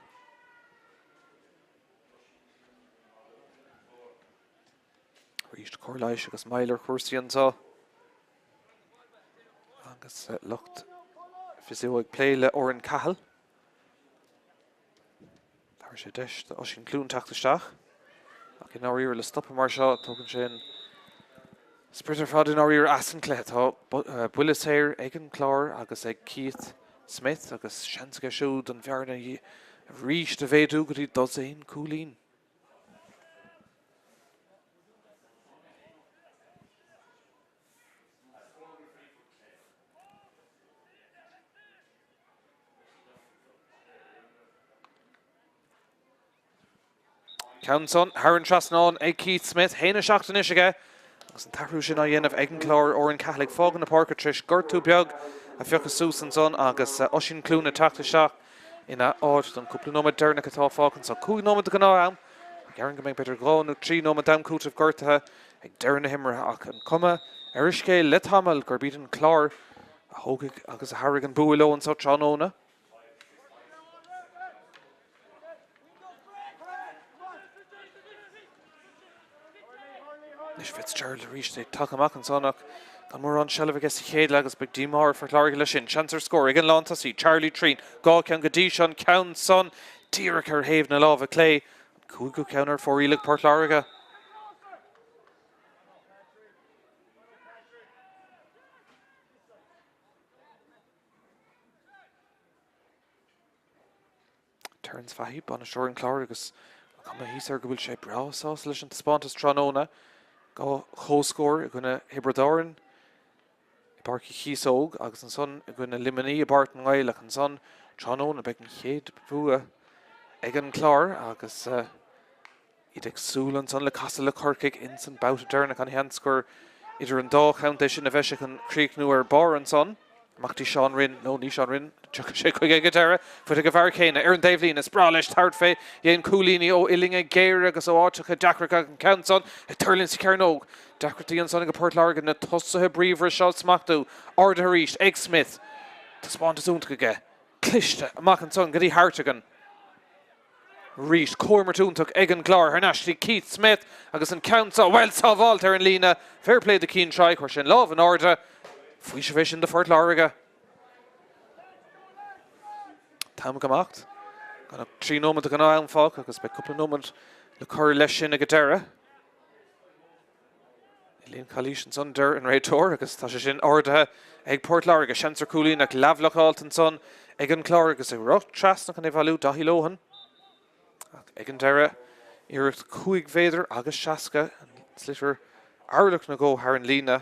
Arís cóir leighis agus moill ar chúrsaí anseo. Agus lucht physio ag plé le Odhrán Cahill. Tabharfaidh sé deis d'Oisín Clune teacht isteach. Ach i ndáiríre le stopadh mar seo, tógann sé an Sprid ar fad i ndáiríre as an cluiche. Tá buille saor ag an Clár agus ag Keith Smith agus seans aige siúd an bhearna arís a mhéadú go dtí dosaen cúilín. Ceann san thar an trasnán ag Keith Smith, 1-7 anois aige agus an t-athrú sin á dhéanamh ag an Clár. Odhrán Cahill ag fágáil na páirce tar éis gortú beag a phiocadh suas ansan agus Oisín Clune ag teacht isteach ina áit don cúpla nóiméad deireanach atá fágtha anso. 5 nóiméad de ghnáth-am. Déarfainn go mbeidh b'fhéidir 2 nó 3 nóiméad d'am cúitimh gortaithe ag deireadh na himeartha ach an cuma ar an scéal le tamall gurb iad an Clár a thógfaidh agus a thabharfaidh an bua leo anso tráthnóna. Anois Fitzgerald arís é tagtha amach ansan ach gan mórán seilbh aige sa chéad leath agus beidh díomá ar Phort Láirge leis sin. Seans ar scór ag an lántosaí, Charlie Treen, 2 cheann go dtí seo, an ceann san díreach ar thaobh na láimhe clé, an cúigiú ceann ar fóraoil ag Port Láirge. Terence Fahy, bainisteoir an Chláir agus an cuma thíos air go bhfuil sé breá sásta leis an taispeántas tráthnóna. 2 chomhscór i gcoinne Thiobraid Árann i bPáirc Uí Chíosóg agus ansan i gcoinne Luimnigh i bPáirc na nGael ach ansan tráthnóna beidh an chéad bhua ag an Chlár agus Iad ag súil ansan le casadh le Corcaigh ins an babhta deireanach. An sheans gur idir an dá chontae sin a bheidh sé chun críochnú ar barr ansan. Amach dtí Seán Rynne, nó ní Seán Rynne, tiocfaidh sé chuige ag an deireadh. Faighte ag an bhfear céanna ar an dtaobhlíne. Is breá leis tabhairt fé dhéin cúilíní ó uillinne géara agus ó áiteacha deacra ach an ceann san ag tuirlingt sa chearnóg. Deacrachtaí ansan ag Port Láirge na tosaithe bríomhara seo a smachtú. Ardaithe arís ag Smith. Taispeántas iontach aige. Cliste amach ansan go dtí Hartigan. Arís, comhimirt iontach ag an gClár thar n-ais dtí Keith Smith agus an ceann seo, bhuel, sábháilte ar an líne. Fair play do Cian Tighe, chuir sé an lámh in airde. Faoiseamh é sin do Phort Láirge. T-am ag imeacht. Gan ach 3 nóiméad de ghnáth-am fágtha agus beidh cúpla nóiméad le cur leis sin ag an deireadh. Níl aon chalaois ansan, deir an réiteoir, agus tá sé sin ardaithe ag Port Láirge. Seans ar chúilín ach leathbhlocáilte ansan ag an Clár agus ag rith trasna chun é bhailiú, Daithí Lohan. Ach ag an deireadh, iarracht 5 mhéadar agus 60, an sliotar orlach nó dhó thar an líne.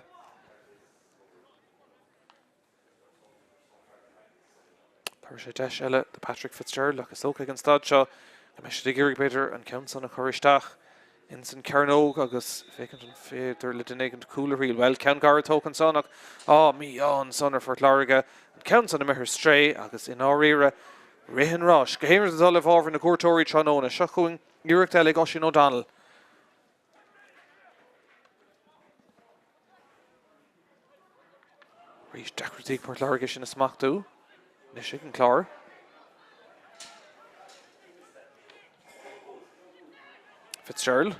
Tabharfaidh sé deis eile do Patrick Fitzgerald ach is dócha ag an staid seo go mbeidh siad ag iarraidh b'fhéidir an ceann san a chur isteach ins an cearnóg agus féachaint an féidir le duine éigin cúl a thriail. Bhuel, ceann gar tógtha ansan ach á, mí-ádh ansan ar Phort Láirge, an ceann san imithe ar strae agus i ndáiríre rith an ráis go haon rud ag dul i bhfabhar na gcuairteoirí tráthnóna. Seo chugainn iarracht eile ag Oisín O'Donnell. Arís deacrachtaí ag Port Láirge sin a smachtú. Anois ag an Clár. Fitzgerald.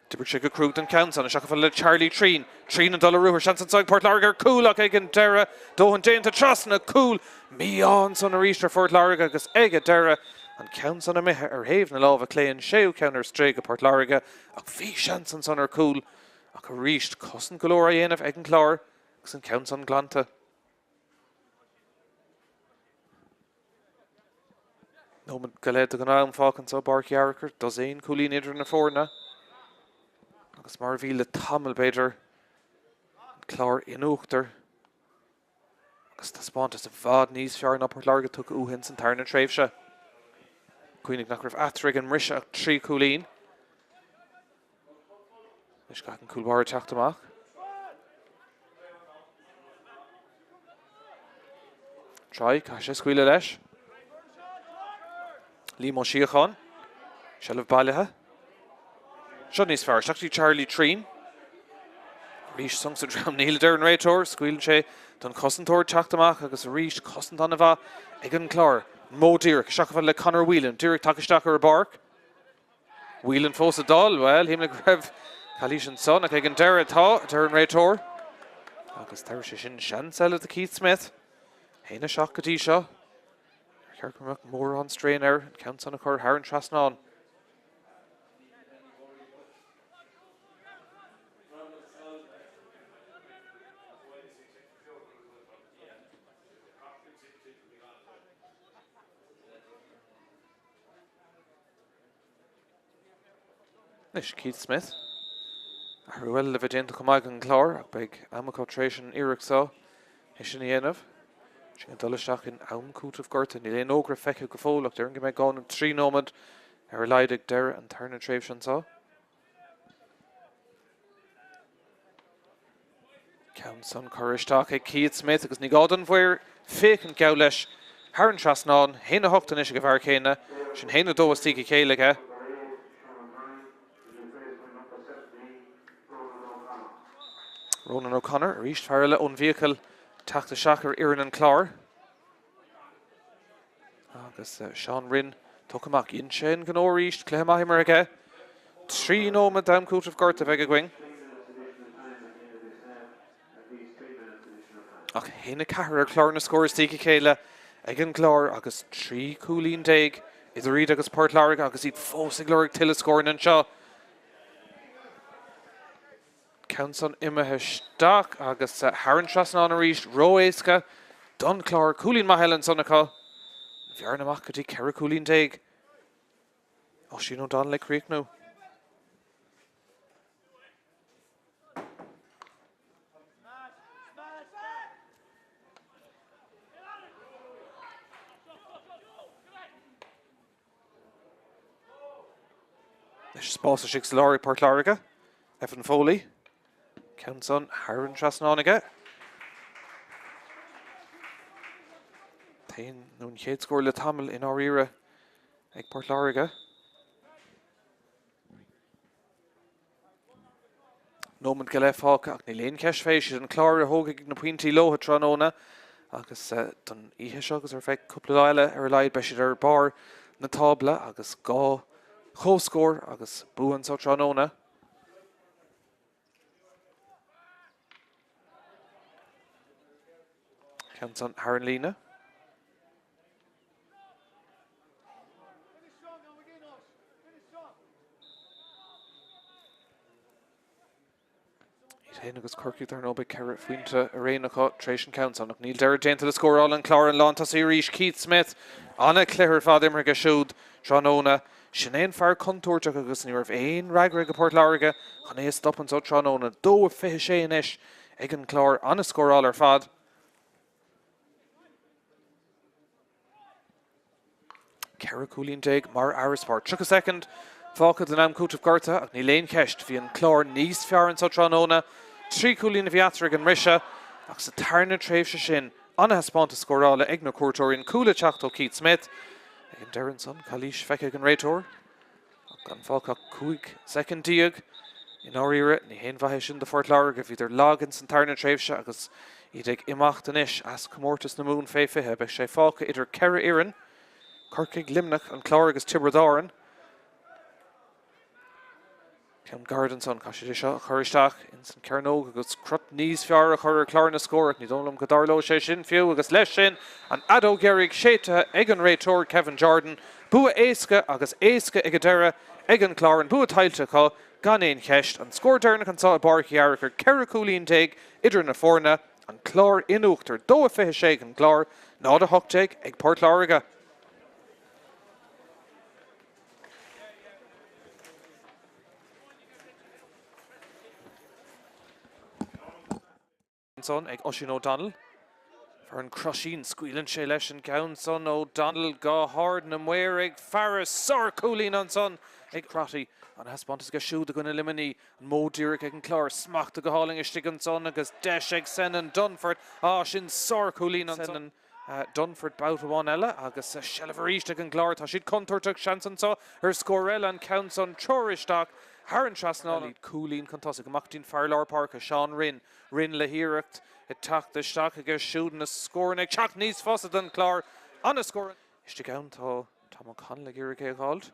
D'oibrigh sé go cruaidh don cheann san. Isteach chomh fada le Charlie Treen. Treen ag dul ar ruathar. Seans anso ag Port Láirge ar cúl ach ag an deireadh dóthain déanta trasna cúl. Mí-ádh ansan arís ar Phort Láirge agus ag an deireadh an ceann san imithe ar thaobh na láimhe clé an séú ceann ar strae go Port Láirge ach bhí seans ansan ar cúl ach arís cosaint go leor á dhéanamh ag an Clár agus an ceann san glanta. Nóiméad go leith de ghnáth-am fágtha anso i bPáirc Uí Fhearchair, dosaen cúilín idir na foirne agus mar a bhí le tamall b'fhéidir, an Clár in uachtar agus taispeántas i bhfad níos fearr ná Port Láirge tugtha uathu ins an tarna tréimhse. Cuimhnigh nach raibh eatarthu ag an mbriseadh ach 3 chúilín. Anois caithfidh an cúl báire teacht amach. Troy, caithfidh sé scaoileadh leis. Liam Ó Síocháin, seilbh bailithe. Seo níos fearr, isteach dtí Charlie Treen. Arís sonc sa dream níl, a deir an réiteoir. Scaoileann sé don chosantóir teacht amach agus arís cosaint an-mhaith ag an gClár. Modh díreach, isteach chomh fada le Conor Whelan, díreach tagtha isteach ar an bpáirc. Whelan fós ag dul, bhuel, shíl mé go raibh calaois ansan ach ag an deireadh tá, a deir an réiteoir. Agus tabharfaidh sé sin seans eile do Keith Smith. 1-7 go dtí seo. Níor cheart go mbeadh mórán strain air an ceann san a chur thar an trasnán. Anois Keith Smith. Athrú eile le bheith déanta chomh maith ag an gClár ach beidh am acu tar éis an iarracht seo é sin a dhéanamh. Sinn ag dul isteach in am cúitimh gorta. Níl aon fhógra feicthe go fóill ach déarfainn go mbeidh gá nó 3 nóiméad ar a laghad ag deireadh an tarna tréimhse anseo. Ceann san curtha isteach ag Keith Smith agus ní gá don mhaor féachaint geall leis thar an trasnán. 1-8 anois ag an bhfear céanna. Sin 1-2 as díth a chéile aige. Ronan O'Connor arís fear eile ón bhFiacail teacht isteach ar fhoireann an Chláir. Agus Seán Rinn tugtha amach. Dhein sé an gnó arís. Cluiche maith imeartha aige. 3 nóiméad d'am cúitimh gorta a bheidh againn. Ach 1-4 ar chlár na scór istigh a chéile ag an gClár agus 13 cúilín idir iad agus Port Láirge agus iad fós ag lorg tuilleadh scóranna anseo. Ceann san imithe isteach agus thar an trasnán arís, ró-éasca don Chlár. Cúilín maith eile ansan acu. An bhearna amach go dtí 14 cúilín. Oisín O'Donnell ag críochnú. Anois spás istigh sa lár ag Port Láirge. Evan Foley. Ceann san thar an trasnán aige. T-aon nó an chéad scór le tamall i ndáiríre ag Port Láirge. Nóiméad go leith fágtha ach níl aon cheist fé, siad an Clár a thógfaidh na pointí leo tráthnóna agus don oíche seo agus ar feadh cúpla lá eile ar a laghad beidh siad ar barr na tábla agus 2 chomhscór agus bua anseo tráthnóna. Ceann san thar an líne. Iad féin agus Corcaigh dar ndóigh beidh 4 phointe araon acu tar éis an ceann san ach níl deireadh déanta le scóráil an Chláir an lántosaí arís Keith Smith. An-chluiche ar fad imeartha aige siúd tráthnóna. Sin é an fear contúirteach agus ní raibh aon fhreagra ag Port Láirge chun é a stop anso tráthnóna. 2-26 anois ag an gClár. An-scóráil ar fad. 14 cúilín mar fharasbarr. 30 soicind fágtha den am cúitimh gortaithe ach níl aon cheist, bhí an Clár níos fearr anso tráthnóna. 3 chúilín a bhí eatarthu ag an mbriseadh ach sa tarna tréimhse sin, an-thaispeántas scórála ag na cuairteoirí, an cúl ag teacht ó Keith Smith. Ag an deireadh ansan, calaois feicthe ag an réiteoir. Ach gan fágtha ach 15 soicind i ndáiríre, ní haon mhaith é sin do Phort Láirge. Bhíodar lag ins an tarna tréimhse agus iad ag imeacht anois as comórtas na Mumhan fé 20. Beidh sé fágtha idir ceithre fhoireann, Corcaigh, Luimneach, An Clár agus Tiobraid Árann. Ceann gairid ansan, caithfidh siad é seo a chur isteach ins an chearnóg agus crot níos fearr a chur ar chlár na scór ach ní dóigh liom go dtarlóidh sé sin fiú agus leis sin an fheadóg dheiridh séidte ag an réiteoir Kevin Jordan. Bua éasca agus éasca ag an deireadh ag an Clár, an bua tuillte acu gan aon cheist. An scór deireanach anseo i bPáirc Uí Fhearchair, 14 cúilín idir na foirne, an Clár in uachtar, 2-26 ag an gClár, 0-18 ag Port Láirge. Ansan ag Oisín O'Donnell. Fear an Chroisín, scaoileann sé leis an gceann san O'Donnell go hard na maoir ag faire. Sárchúilín ansan ag Crotty. An-thaispeántas aige siúd i gcoinne Luimnigh. An modh díreach ag an Clár. Smachta go hálainn istigh ansan agus deis ag Senan Dunford. Á, sin sárchúilín ansan. Dunford babhta amháin eile agus seilbh arís ag an gClár. Tá siad contúirteach. Seans anseo ar scór eile. An ceann san treoir isteach thar an trasnán. Iad cúilín chun tosaigh. Amach go dtí'n fear lár páirce, Seán Rinn. Rinn le hiarracht ag teacht isteach aige siúd. Na scóranna ag teacht níos fusa don Chlár. An-scór. Istigh ann tá Tom O'Connell ag iarraidh é a dh'fháilt.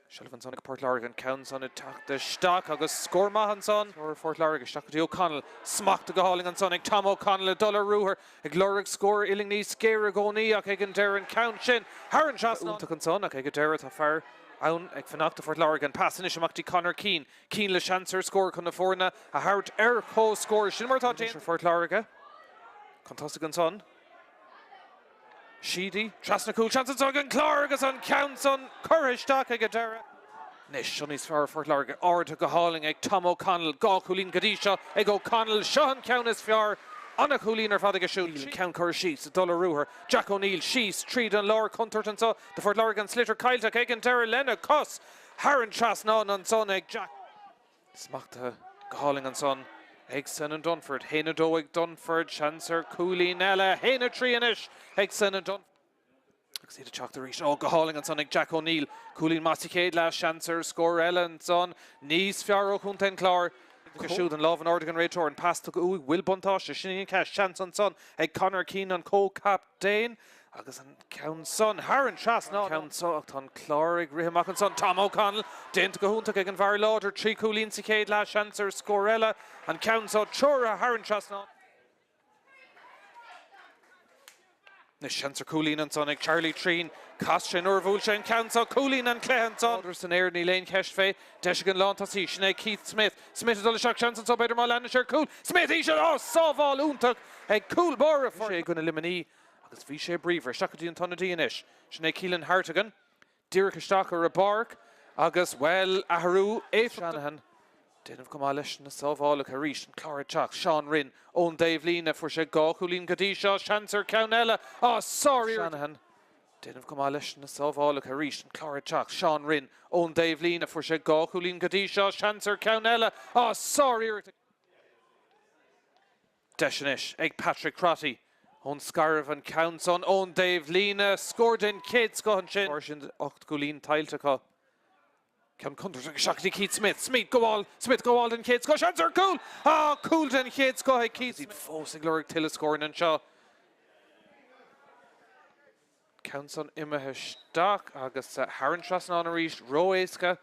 Seilbh ansan ag Port Láirge, an ceann san ag teacht isteach agus scór maith ansan. Scór Phort Láirge isteach go dtí O'Connell. Smachta go hálainn ansan ag Tom O'Connell ag dul ar ruathar, ag lorg scór uillinn níos géire i gcónaí ach ag an deireadh an ceann sin thar an trasnán. Iontach ansan ach ag an deireadh tá fear ann ag fanacht do Phort Láirge. An pas anois amach dtí Conor Keane. Keane le seans ar scór chun na foirne a thabhairt ar comhscór. Sin mar atá déanta. Phort Láirge chun tosaigh ansan. Sheedy, trasna cúl, seans anseo ag an Clár agus an ceann san curtha isteach ag an deireadh. Anois, seo níos fearr Phort Láirge. Ardaithe go hálainn ag Tom O'Connell. 2 chúilín go dtí seo ag O'Connell. Seo an ceann is fearr. Ana-chúilín ar fad aige siúd. An ceann curtha síos ag dul ar ruathar. Jack O'Neill síos tríd an lár. Contúirt anseo do Phort Láirge. An sliotar caillte ach ag an deireadh lena chos thar an trasnán ansan ag Jack. Smachtaithe go hálainn ansan ag Senan Dunford. 1-2 ag Dunford. Seans ar chúilín eile. 1-3 anois ag Senan Dunford. Agus iad ag teacht arís. Ó, go hálainn ansan ag Jack O'Neill. Cúilín maith sa chéad leath, seans ar scór eile ansan. Níos fearr ó chontae an Chláir. Aige siúd, an lámh in airde ag an réiteoir, an pas tugtha uaidh. Bhfuil buntáiste? Sin í an cheist. Seans ansan ag Conor Keane, an comhchaptaen. Agus an ceann san thar an trasnán. An ceann seo ach tá an Clár ag rith amach ansan. Tom O'Connell déanta go hiontach ag an bhfear láidir. 3 chúilín sa chéad leath, seans ar scór eile. An ceann seo treoraithe thar an trasnán. Anois seans ar chúilín ansan ag Charlie Treen. Chas sé nuair a bhuail sé an ceann seo. Cúilín an chluiche ansan. Láidir san aer, níl aon cheist fé. Deis ag an lántosaí, sin é Keith Smith. Smith ag dul isteach, seans anso b'fhéidir má leanann sé ar cúl. Smith íseal! Ó, sábháil iontach ag cúl báire Phort. Sé i gcoinne Luimnigh agus bhí sé bríomhar. Isteach go dtí an t-ionadaí anois. Sin é Keelan Hartigan. Díreach isteach ar an bpáirc agus, bhuel, athrú éifeachtach. Shanahan déanamh go maith leis na sábhálacha arís. An Clár ag teacht. Seán Rynne ón dtaobhlíne. Fuair sé 2 chúilín go dtí seo. Seans ar cheann eile. Á, sár-iarracht. Shanahan déanamh go maith leis na sábhálacha arís. An Clár ag teacht. Seán Rynne ón dtaobhlíne. Fuair sé 2 chúilín go dtí seo. Seans ar cheann eile. Á, sár-iarracht. Deis anois ag Patrick Crotty ón scairbh an ceann san ón dtaobhlíne. Scór den chéad scoth ansin. Mar sin 8 gcúilín tuillte acu. Ceann contúirteach isteach go dtí Keith Smith. Smith gabháil, Smith gabháil den chéad scoth. Seans ar chúl! Ah, cúl den chéad scoth ag Keith Smith. Fós ag lorg tuilleadh scóranna anseo. Ceann san imithe isteach agus thar an trasnán arís. Ró-éasca.